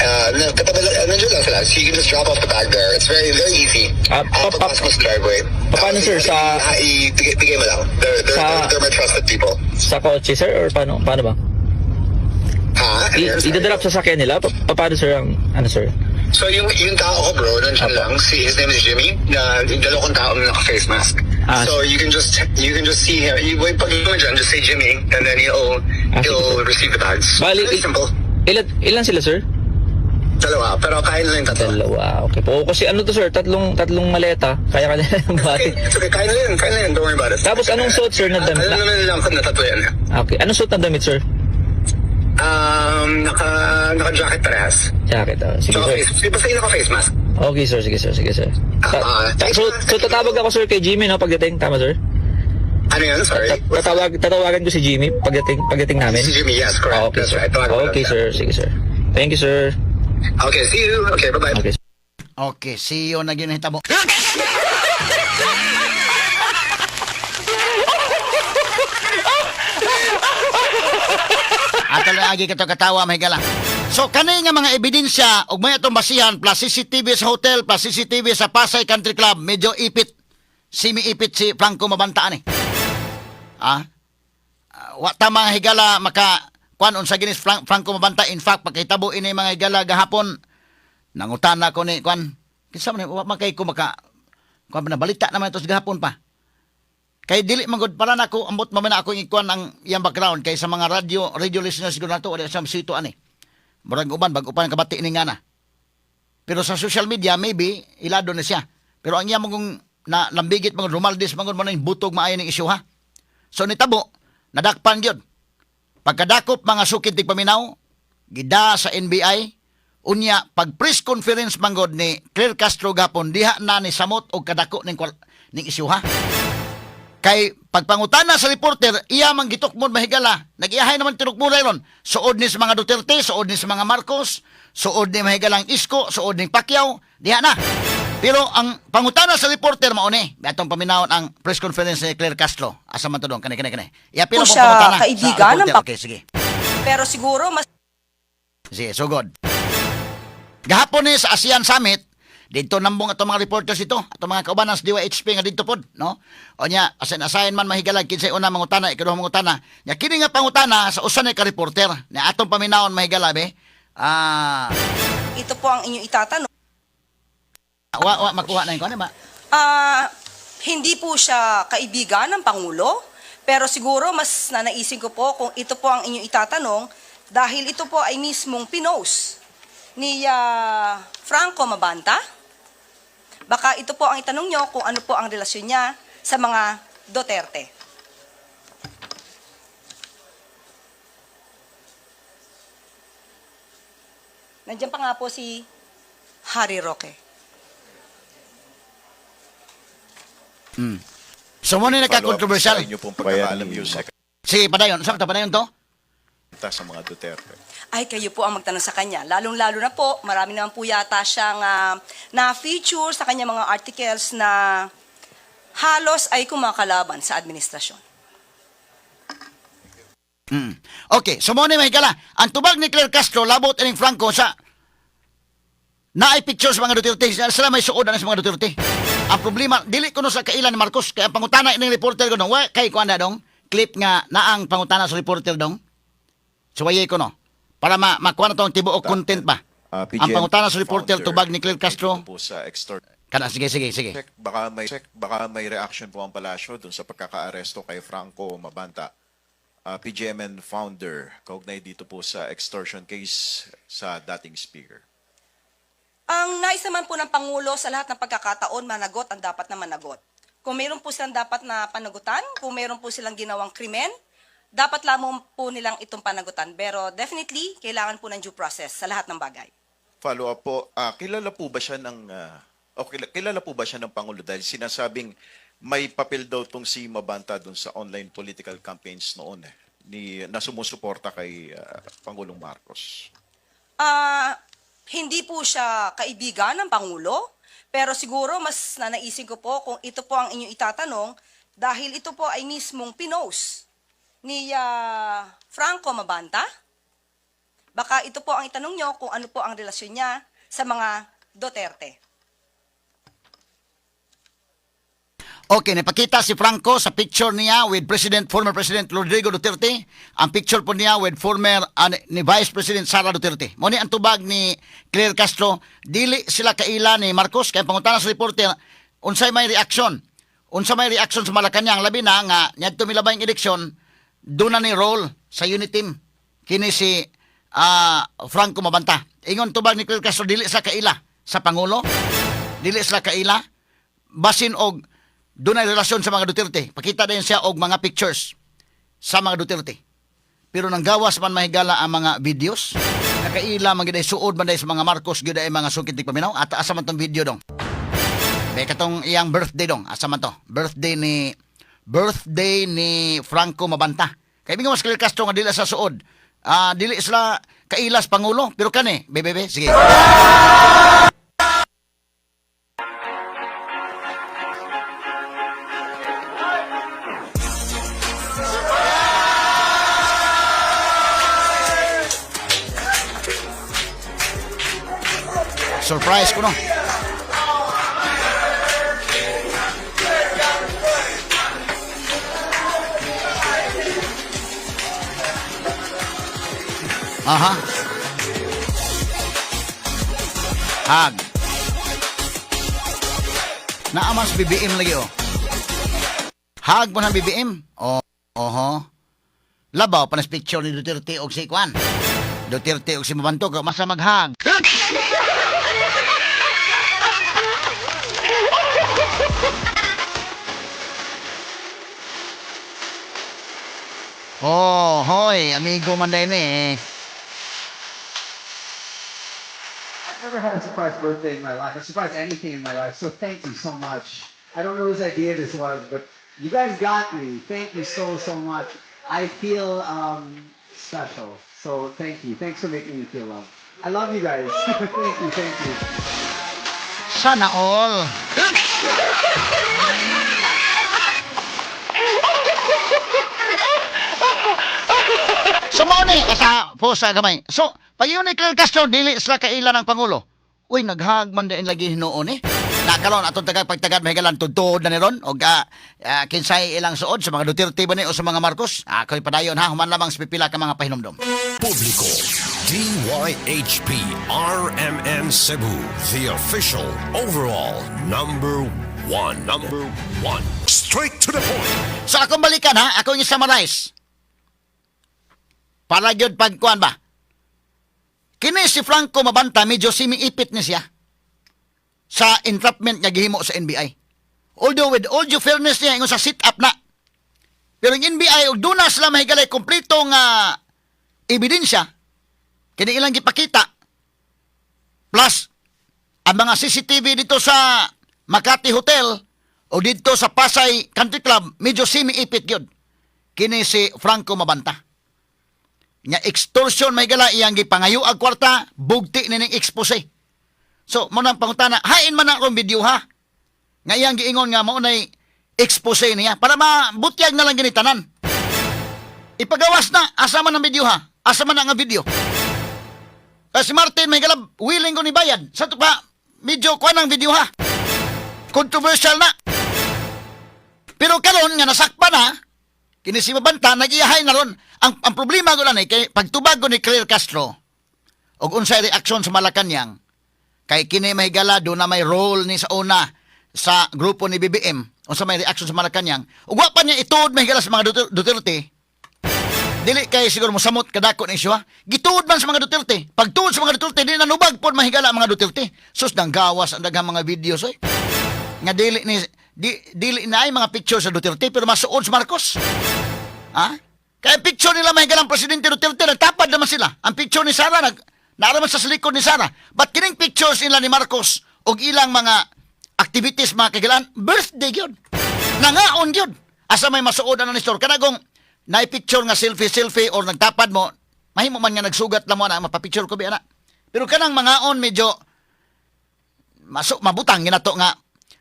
Katabi lang, nandiyan lang sila. So you can just drop off the bag there. It's very, very easy. Pagpasok mo sa driveway. Paano, sir, Ibigay mo lang. They're my trusted people. Sa kotse, sir, or paano paano ba? Ha? Idadrop sa sakyan nila? Paano, sir, ang ano, sir? So yung tao ko, bro, nandiyan lang. Si, his name is Jimmy. Na yung dalawa kong tao na naka-face mask. So you can just see him. You wait pag mo dyan, just say Jimmy and then he'll Sige, he'll sir. receive the bags. Bali, Very simple. Ilan sila, sir? Dalawa, pero kaya nila yung tatlo. Dalawa. Okay po. Kasi ano to, sir? Tatlong tatlong maleta. Kaya ka nila yung Okay, it's okay. Kaya nila yun, kaya nila yun. Don't worry about it. Tapos anong suot, sir, na damit? Alam naman nila kung na tatlo yan. Okay. Anong suot na damit, sir? Naka jacket parehas. Jacket. Sige, Naka sir. face, basta yung naka-face mask. Okay, sir. Sige, sir. Sige, sir. Thanks, man. So tatawag ako, sir, kay Jimmy, no, pagdating. Tama, sir? Ano yun? Sorry. Tatawagan ko si Jimmy pagdating namin. Si Jimmy, yes, correct. Okay, That's sir. right. Tawagan mo lang Okay, siya. sir. Sige, sir. Thank you, sir. Okay, see you. Okay, bye-bye. Okay. Okay, see you na ginahitabo. Ato lang agi kato katawa, mahigala. So kani nga mga ebidensya ug may atong basihan plus CCTV sa hotel plus CCTV sa Pasay Country Club, medyo ipit, semi ipit si Franco Mabantaan eh. Ah? Wa ta, mga higala, maka kuan unsa ginis Franco Mabanta. In fact, pagkahitabo ini, mga higala, gahapon nangutana ko ni kuan, kinsa man, wa man kay ko maka kuan na balita naman ito sa gahapon pa. Kay dili man gud para nako, ambot man na ako ikuan ang iyang background kay sa mga radio radio listeners gud nato wala sa sito ani. Murag uban bag upan kabati ni nga na. Pero sa social media maybe ilado na siya. Pero ang iya mong na lambigit mga Romaldes mga mo na yung butog maayo ning isyu ha. So nitabo nadakpan gyud. Pagkadakop, mga sukid tigpaminaw, gida sa NBI. Unya pag press conference manggod ni Claire Castro gapon, diha na ni samot og kadako ning isyu ha. Kay pagpangutana sa reporter, iya man gitukmod, mahigala. Nag-iyahay naman tinukmuray ron. Suod ni sa mga Duterte, suod ni sa mga Marcos, suod ni mahigalang Isko, suod ni Pacquiao, diha na. Pero ang pangutana sa reporter mao ni, atong paminawon ang press conference ni Claire Castro. Asa man to dong? Kani kani kani. Iya pila Po po siya pangutana sa kaibigan ng reporter. Okay, sige. Pero siguro mas Sige, so good. Gahapon ni sa ASEAN Summit, dito nambong atong mga reporters ito, atong mga kaubanan sa DYHP nga dito pod, no? O nya, asin asahin man, mahigalag, kinsay una mangutana, ikaduha mangutana. Nya kini nga pangutana sa usa ni ka reporter, na atong paminawon, mahigala be. Ito po ang inyong itatanong. Wa wa makuha na yung kuan ba? Hindi po siya kaibigan ng Pangulo, pero siguro mas nanaisin ko po kung ito po ang inyong itatanong dahil ito po ay mismong pinost ni Franco Mabanta. Baka ito po ang itanong nyo kung ano po ang relasyon niya sa mga Duterte. Nandiyan pa nga po si Harry Roque. So mo ni Follow up nagka-controversial. sa inyo pong pagkakaalam, Yusek, Sige, padayon. Sa padayon to? sa mga Duterte. Ay, kayo po ang magtanong sa kanya. Lalong-lalo na po, marami naman po yata siyang na-feature sa kanya mga articles na halos ay kumakalaban sa administrasyon. Okay, so mo ni, mahigala. Ang tubag ni Claire Castro labot ining Franco sa naay picture sa mga Duterte. Sila may suod na sa mga Duterte. Ang problema, dili kuno sa kailan ni Marcos. Kaya ang pangutana ining reporter ko dong, wa kay kuan na dong, clip nga naang pangutana sa reporter dong. Suwaye ko no. Para makuha na tong tibuok content ba. PGM Ang pangutana sa reporter founder, tubag ni Claire Castro. dito po sa extort. Kana, sige sige sige. Check, baka may reaction po ang palasyo dun sa pagkakaaresto kay Franco Mabanta, PGMN founder, kaugnay dito po sa extortion case sa dating speaker. Ang nais naman po ng Pangulo sa lahat ng pagkakataon, managot ang dapat na managot. Kung meron po silang dapat na panagutan, kung meron po silang ginawang krimen, dapat lamang po nilang itong panagutan. Pero definitely, kailangan po ng due process sa lahat ng bagay. Follow up po, kilala po ba siya ng o kilala po ba siya ng Pangulo dahil sinasabing may papel daw tong si Mabanta dun sa online political campaigns noon eh, ni na sumusuporta kay Pangulong Marcos? Ah, hindi po siya kaibigan ng Pangulo, pero siguro mas nanaisin ko po kung ito po ang inyong itatanong dahil ito po ay mismong pinost ni Franco Mabanta. Baka ito po ang itanong nyo kung ano po ang relasyon niya sa mga Duterte. Okay, napakita si Franco sa picture niya with President, former President Rodrigo Duterte. Ang picture po niya with former ni Vice President Sara Duterte. Mo ni ang tubag ni Claire Castro, dili sila kaila ni Marcos. Kaya pangutana sa reporter, unsay may reaksyon? Unsa may reaksyon sa Malacañang, labi na nga niadto milabay ang eleksyon, doon na ni role sa unit team kini si Franco Mabanta. Ingon tubag ni Claire Castro, dili sa kaila sa pangulo, dili sila kaila basin og dunay relasyon sa mga Duterte. Pakita din siya og mga pictures sa mga Duterte. Pero nang gawas man mahigala ang mga videos, nakaila man gyud ay suod man day sa mga Marcos gyud ay mga sungkit ni paminaw. Ata asa man tong video dong? Be katong iyang birthday dong. Asa man to? Birthday ni Franco Mabanta. Kay mingon mas Claire Castro nga dili sa suod. Ah, dili sila kailas pangulo, pero kani, be be be, sige. Surprise ko no. Aha. Hag. Naamas BBM lagi oh. Hag mo ng BBM. Oh, oho. Labaw pa na picture ni Duterte og si Kwan. Duterte og si Mabantog, masa maghag. Oh, hoy, amigo man din eh. I've never had a surprise birthday in my life, a surprise anything in my life. So thank you so much. I don't know whose idea this was, but you guys got me. Thank you so, so much. I feel special. So thank you. Thanks for making me feel loved. I love you guys. Thank you, thank you. Sana all. So mao ni sa po sa gamay. So pag ni Claire Castro, dili sila kaila ng pangulo. Uy, naghag man din lagi hinuon eh. Nakaron atong tagag pagtagad mahigalan tudtuod na ni ron og kinsay ilang suod sa mga Duterte ba ni o sa mga Marcos. Ako'y padayon ha, human lamang sa pipila ka mga pahinumdom. Publiko, DYHP RMN Cebu, the official overall number one. Number one. Straight to the point. So akong balikan ha, akong i-summarize. Para gyud pagkuan ba? Kini si Franco Mabanta, medyo simiipit ni siya sa entrapment nga gihimo sa NBI. Although with all due fairness niya, ingon sa sit-up na. Pero ang NBI, og doon na sila mahigalay kompleto nga ebidensya, kini ilang gipakita, plus ang mga CCTV dito sa Makati Hotel o dito sa Pasay Country Club, medyo simiipit yun. Kini si Franco Mabanta. Nga extortion may gala iyang gipangayo ag kwarta, bugti ni ning expose. So, mo nang pangutana, hain man na akong video ha. Nga iyang giingon nga mao nay expose niya para mabutyag na lang gini tanan. Ipagawas na, asa man ang video ha? Asa man ang video? Kasi Martin may galab, willing ko ni bayad. Sa to pa, medyo kuan ang video ha. Controversial na. Pero karon nga nasakpa na, kini si Mabanta nagiyahay na ron. Ang problema ko lang eh, kay pagtubag ko ni Claire Castro, og unsay reaksyon sa Malacañang, kay kini mahigala do na may role ni sa una sa grupo ni BBM, unsa may reaksyon sa Malacañang, ug wa pa niya ituod mahigala sa mga Duterte, dili kay siguro mosamot kadako ni issue ha. Gituod man sa mga Duterte. Pagtuod sa mga Duterte, dili na nubag pod mahigala ang mga Duterte. Sus, nang gawas ang daghang mga videos oy. Nga dili ni dili na ay mga picture sa Duterte pero masuod sa Marcos. Ha? Kaya picture nila mahigala ang Presidente Duterte, nagtapad naman sila. Ang picture ni Sara, naaraman sa likod ni Sara. But kining pictures nila ni Marcos og ilang mga activities mga kagilaan, birthday yun. Nangaon yun. Asa may masuod na ni Nestor. Kanagong Na picture nga selfie selfie or nagtapad mo, mahimo man nga nagsugat lang mo na mapapicture ko bi ana. Pero kanang mangaon, medyo maso mabutang ginato nga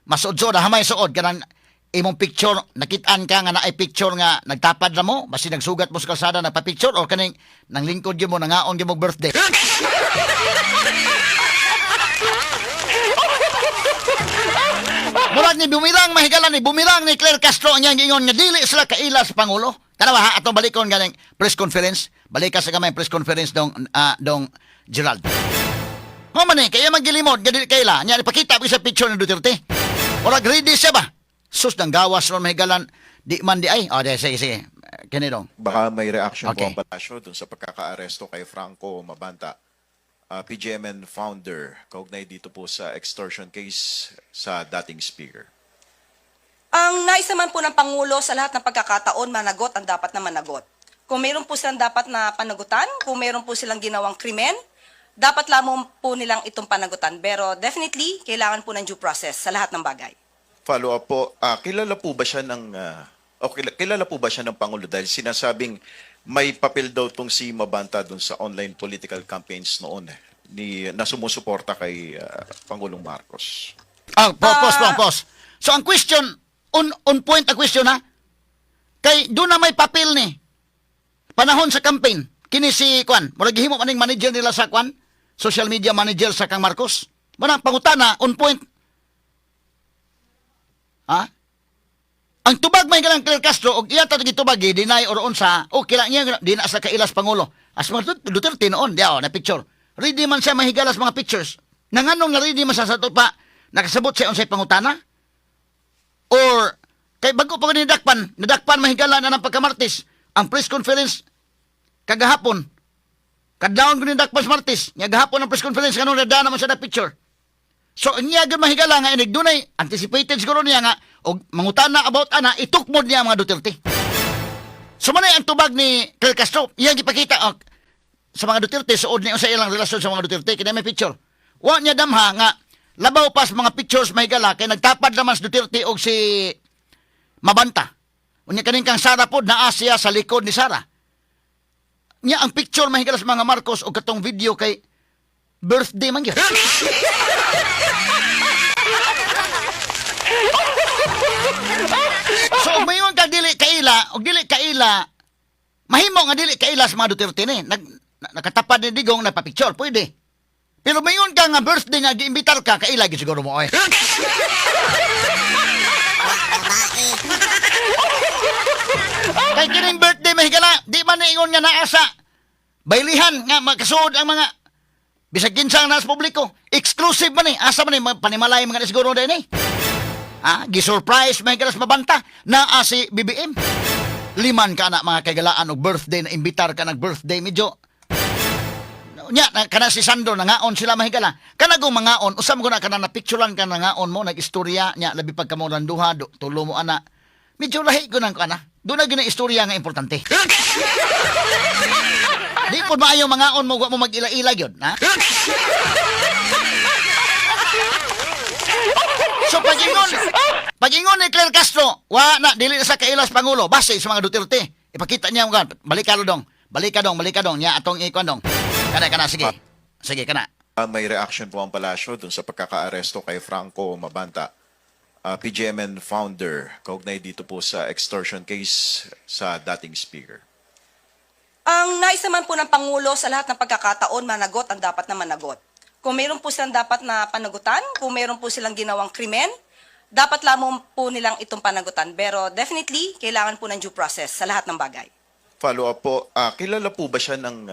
masuod-suod, hamay suod kanang imong picture, nakitaan ka nga naay picture nga nagtapad na mo, basi nagsugat mo sa kalsada, nagpa-picture, or kaning nang lingkod gyud mo, nangaon gyud mo birthday. Murag ni bumirang, mahigala, ni bumirang ni Claire Castro ang iyang giingon nga dili sila kaila sa pangulo. Kana ba ha, atong balikon ganing press conference. Balikan sa gamay press conference dong dong Gerald. Mo man eh, kaya maggilimod nga dili kaila. Nya ipakita ko sa picture ni Duterte. Murag ready siya ba? Sus, nang gawas ron, mahigalan, di man di ay. Oh, di, sige sige. Kini dong. Baka may reaction po Okay. ang palasyo dun sa pagkakaaresto kay Franco Mabanta, PGMN founder, kaugnay dito po sa extortion case sa dating speaker. Ang nais naman po ng Pangulo sa lahat ng pagkakataon, managot ang dapat na managot. Kung meron po silang dapat na panagutan, kung meron po silang ginawang krimen, dapat lamang po nilang itong panagutan. Pero definitely, kailangan po ng due process sa lahat ng bagay. Follow up po, kilala po ba siya ng Pangulo dahil sinasabing may papel daw tong si Mabanta dun sa online political campaigns noon eh, ni na sumusuporta kay Pangulong Marcos? Ah, pause, pause, pause. So ang question, on point ang question ha. Kay doon na may papel ni panahon sa campaign. Kini si Kwan, murag gihimo maning manager nila sa Kwan, social media manager sa kang Marcos. Manang pangutana on point. Ha? Ang tubag may galang Claire Castro og iya ta gitubag, deny or unsa, okay lang niya di na sa kailas pangulo. As mga Duterte noon, di na picture. Ready man siya mahigalas mga pictures. Nanganong na ready man siya sa pa nakasabot siya unsay pangutana? Or kay bago pa ni nadakpan, nadakpan mahigala na ng pagkamartis ang press conference kagahapon. Kadlawon ko ni dakpan sa Martes, nga gahapon ang press conference, kanong nada naman siya na picture. So ang niya gyud mahigala nga inig dunay anticipated siguro niya nga og mangutana about ana, itukmod niya ang mga Duterte. So manay ang tubag ni Claire Castro, iyang gipakita, oh, sa mga Duterte, suod niya sa ilang relasyon sa mga Duterte kini may picture. Wa niya damha nga labaw pa sa mga pictures, mahigala, kay nagtapad naman si Duterte og si Mabanta. Unya kaning kang Sara pod, naa siya sa likod ni Sara. Nya ang picture, mahigala, sa mga Marcos og katong video kay birthday man gyud. So ug mayon ka dili kaila, og dili kaila, mahimo nga dili kaila sa mga Duterte ni. Nakatapad ni Digong, nagpa-picture, pwede. Pero mayon ka nga birthday nga giimbitar ka, kaila gyud siguro mo oy. Kay kining birthday, mahigala, di man niingon nga naa sa baylihan nga makasuod ang mga bisag kinsa ang nasa publiko. Exclusive man eh. Asa man eh, panimalay mga ni siguro din eh. Ha? Gisurprise mahigala sa Mabanta naa si BBM. Liman ka na mga kagalaan og birthday na imbitar ka nag birthday, medyo nya na, kana si Sandro nangaon sila, mahigala. Kana go mangaon, usam ko na kana na picturean ka nangaon mo, nag-istorya nya, labi pag kamo duha do, tulo mo ana, medyo lahi ko nang kana doon na gina istorya nga importante. Di po maayo mangaon mo, wa mo mag-ila-ila gyud ha. So pag-ingon ni Claire Castro, wa na dili na sa kailas pangulo, base sa mga Duterte. Ipakita niya mo, balik ka dong. Balik ka dong, balik ka dong, nya atong ikuan dong. Kana kana sige. Sige kana. May reaction po ang palasyo dun sa pagkakaaresto kay Franco Mabanta, PGMN founder, kaugnay dito po sa extortion case sa dating speaker. Ang nais naman po ng Pangulo sa lahat ng pagkakataon, managot ang dapat na managot. Kung meron po silang dapat na panagutan, kung meron po silang ginawang krimen, dapat lamang po nilang itong panagutan. Pero definitely, kailangan po ng due process sa lahat ng bagay. Follow up po, kilala po ba siya ng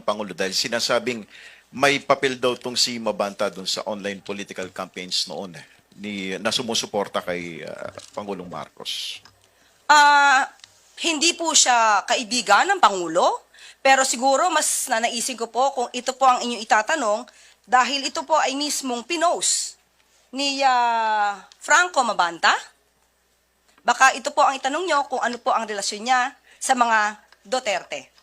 Pangulo dahil sinasabing may papel daw tong si Mabanta dun sa online political campaigns noon eh, ni na sumusuporta kay Pangulong Marcos? Hindi po siya kaibigan ng Pangulo, pero siguro mas nanaisin ko po kung ito po ang inyong itatanong dahil ito po ay mismong pinost ni Franco Mabanta. Baka ito po ang itanong nyo kung ano po ang relasyon niya sa mga Duterte.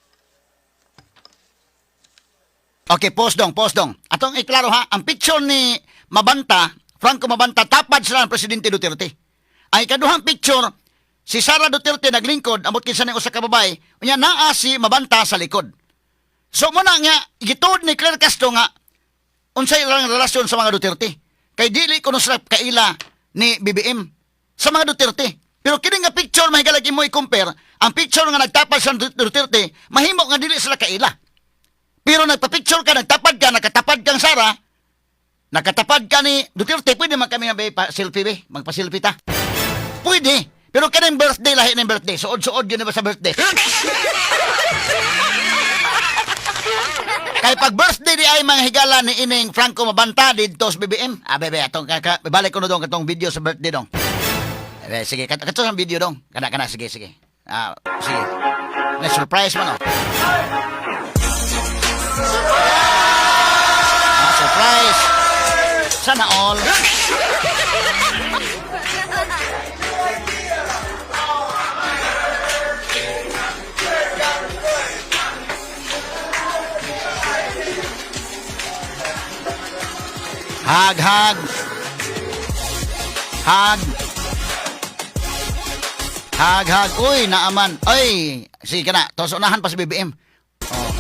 Okay, pause dong, pause dong. Atong iklaro ha, ang picture ni Mabanta, Franco Mabanta, tapad sila ng Presidente Duterte. Ang ikaduhang picture, Si Sara Duterte naglingkod amot kinsa ning usa ka babae, unya naa si Mabanta sa likod. So muna nga gituod ni Claire Castro nga unsay lang relasyon sa mga Duterte. Kay dili kuno sila kaila ni BBM sa mga Duterte. Pero kini nga picture, mahigala mo i-compare, ang picture nga nagtapad sa Duterte, mahimo nga dili sila kaila. Pero nagpa-picture ka, nagtapad ka, nakatapad kang Sara, nakatapad ka ni Duterte, pwede man kami nga be, pa selfie be, magpa-selfie ta. Pwede. Pero kaning birthday, lahi ng birthday. Suod-suod yun ba sa birthday? Kay pag birthday di ay mga higala ni ining Franco Mabanta didto sa BBM. Ah, bebe, atong kaka, balik ko na dong katong video sa birthday dong. Eh, sige, kato sa video dong. Kana kana, sige, sige. Ah, sige. Na surprise man oh. Ah, surprise. Sana all. Hug, hug. Hug. Hug, hug. Uy, naaman. Uy, sige ka na. Tos unahan pa si BBM. Oh.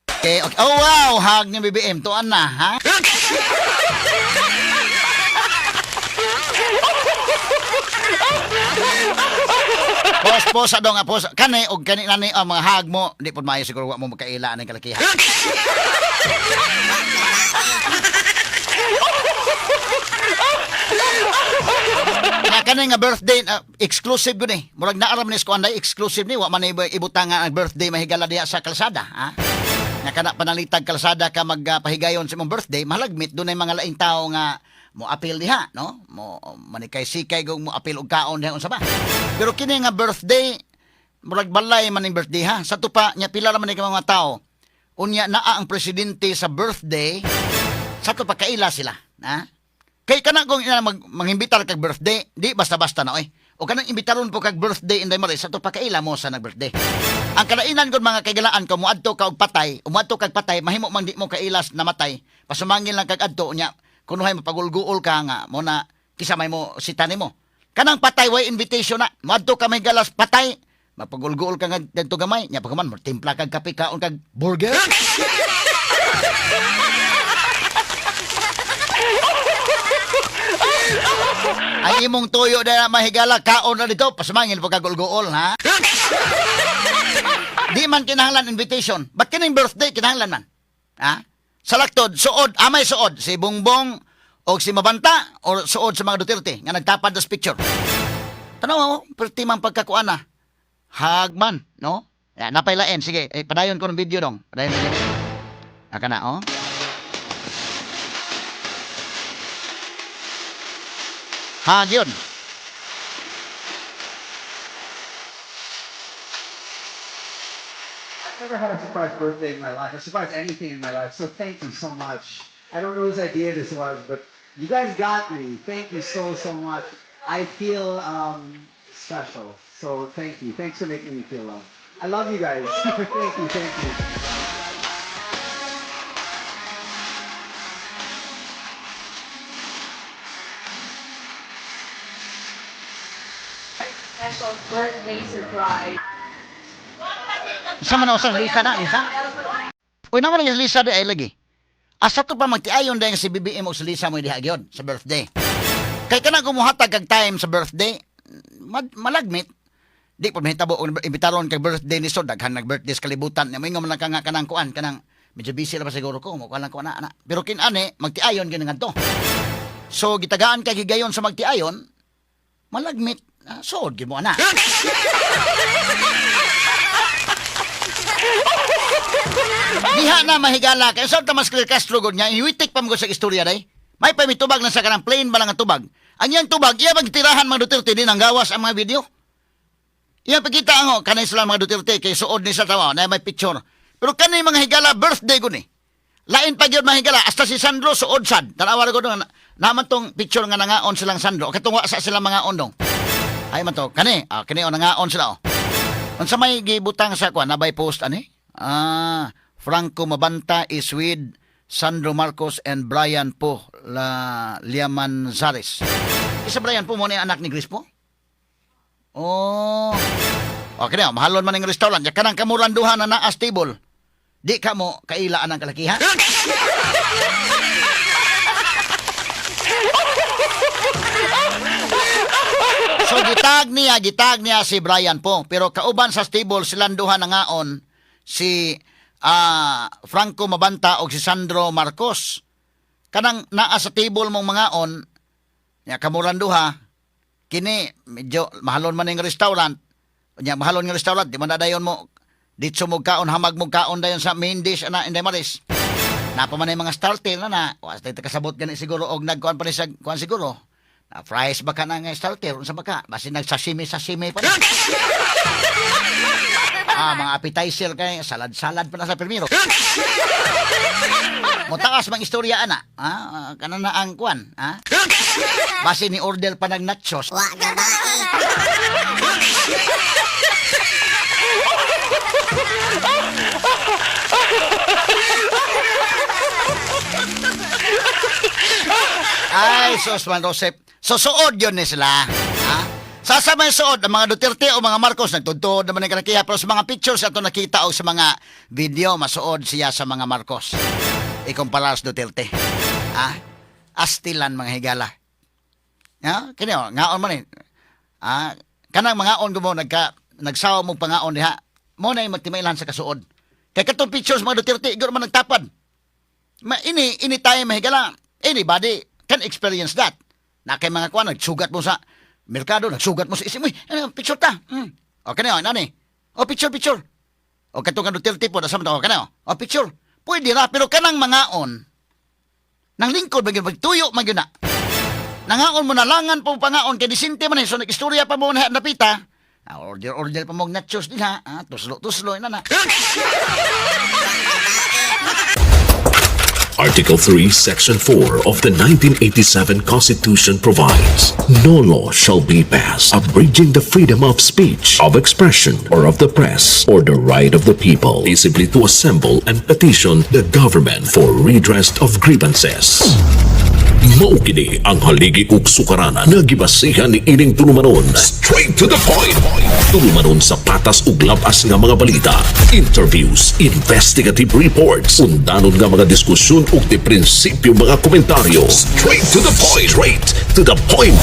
Okay. Oh, wow. Hug ni BBM. Tuan na, ha? Pos, pos, adong, pos. Kani, og kani nani, ang mga hug mo. Di po maayo siguro wa mo magkaila ng kalakihan. Na kani nga birthday exclusive gud eh. Murag naaram ni sa kuan exclusive ni wa man ni ibutang nga ang birthday mahigala diha sa kalsada, ha? Nga kana panalitag kalsada ka magpahigayon sa imong birthday, malagmit dunay mga laing tao nga mo apil diha, no? Mo manikay sikay gong mo apil og kaon diha unsa ba. Pero kini nga birthday murag balay man ning birthday ha. Sa tupa nya pila ra man ni ka mga tao. Unya naa ang presidente sa birthday, sa to pagkaila sila, ha? Kay kana kung ina mag mangimbitar kag birthday, di basta-basta na oy. O kanang imbitaron po kag birthday, Inday Marie, sa to pakaila mo sa nag-birthday. Ang kalainan kon mga kaigalaan kung muadto ka og patay, umuadto kag patay, mahimo mang di mo kailas namatay. Pasumangin lang kag adto unya kunuhay mapagulguol ka nga mo na kisa may mo sita nimo. Kanang patay way invitation na. Muadto ka may galas patay, mapagulguol ka nga didto gamay. Nya pagkaman timpla kag kape kaon kag burger. Ang imong tuyo na mahigala kaon na dito, pasumangin po kag gulguol ha. Di man kinahanglan invitation. Ba't kining birthday kinahanglan man? Ha? Sa laktod, suod, amay suod si Bongbong o si Mabanta o suod sa mga Duterte nga nagtapad sa picture. Tanaw mo, perti man pagkakuan na. Hagman, no? Ya, napaylain. Sige, eh, padayon ko ng video dong. Padayon video. Aka na, oh. Hag yun. I've never had a surprise birthday in my life. A surprise anything in my life. So thank you so much. I don't know whose idea this was, but you guys got me. Thank you so, so much. I feel special. So thank you. Thanks for making me feel loved. I love you guys. Thank you, thank you. Special birthday surprise. Sa man sa Lisa na, Lisa? Uy, naman ang Lisa di ay lagi. Asa to pa magtiayon dahil si BBM o si Lisa mo diha gyud sa birthday. Kay kanang kumuhatag kag time sa birthday, malagmit. Di pa mahitabo og imbitaron kag birthday ni so daghan nag birthday sa kalibutan. Moingon man lang ka nga kanang kuan kanang medyo busy ra ba siguro ko, mo kuan lang ko ana ana. Pero kin-ani magtiayon gyud ngadto. So gitagaan kay gigayon sa magtiayon, malagmit suod gyud mo ana. Diha na mahigala kay sa Tomas Claire Castro gud nga iwitik pa mo sa istorya day. May pa mitubag lang sa kanang plane ba lang ang tubag. Ang iyang tubag iya magtirahan mga Duterte din ang gawas ang mga video. Iya pagkita ang kanay sila mga Duterte kay suod ni sa tawa na may picture. Pero kanay mga higala birthday gud ni. Lain pa gyud mga higala hasta si Sandro suod sad. Tanawa ra gud nga naman tong picture nga nangaon silang Sandro. Katong wa sa sila mga ondong. Ay man to kani, kani o nangaon sila oh. Unsa may gibutang sa kuan nabay post ani? Ah, Franco Mabanta is with Sandro Marcos and Brian Po La Liamanzares. Isa Brian Po mo ni anak ni Grace Po? Oh. Okay na, mahalon man ang restaurant. Ya kanang kamuran duha na naa sa table. Di ka mo kaila anang kalakihan. So gitag niya si Brian po. Pero kauban sa stable silang duha nangaon si Franco Mabanta o si Sandro Marcos. Kanang naa sa table mong mangaon, nya kamuran duha, kini medyo mahalon man ning restaurant. Nya mahalon nga restaurant, di man na dayon mo ditso mo kaon, hamag mo kaon dayon sa main dish ana, Inday Maris. Napa man yung mga starter na na, wa sa kasabot gani siguro og nagkuan pa ni sa kuan siguro. Na fries ba ka na nga starter unsa ba ka? Basin nag-sashimi sashimi pa na. Mga appetizer kay salad-salad pa na sa primero. Motaas mang istorya ana. Kana na ang kuan, ha? Basin ni order pa ng nachos. Wa gabae. Ay, sus man, Rosep. So, suod yun ni sila. Ha? Sa may suod, ang mga Duterte o mga Marcos, nagtuntod naman ng kanakiha. Pero sa mga pictures ato nakita o sa mga video, masuod siya sa mga Marcos. Ikumpara sa Duterte. Ha? Astilan, mga higala. Ha? Kini, oh, ngaon man eh. Kanang mangaon ko mo, nagsawa mo pangaon diha. Mo na yung magtimailan sa kasuod. Kay katong pictures mga Duterte, igor man nagtapad. Ma, ini tayo, mahigala. Anybody can experience that. Na kay mga kuan, nagsugat mo sa merkado, nagsugat mo sa isip mo, ano, picture ta. O kani nani. O picture, picture. O katong ka Duterte po, nasa mo, o kani o picture. Pwede ra, pero kanang mangaon, nang lingkod, magyud magtuyo, magyud na. Nangaon mo nalangan po pangaon, kay disinte man eh. So nag-istorya pa mo na napita. Order, order pa mo og nachos din ha. Tuslo, tuslo, ina na. Article 3, Section 4 of the 1987 Constitution provides, no law shall be passed abridging the freedom of speech, of expression, or of the press, or the right of the people peaceably to assemble and petition the government for redress of grievances. Mao kini ang haligi ug sukaranan nga gibasihan ni ining tulumanon. Straight to the point. Tulumanon sa patas ug labas nga mga balita, interviews, investigative reports, undanon nga mga diskusyon ug di prinsipyo mga komentaryo. Straight to the point. Straight to the point.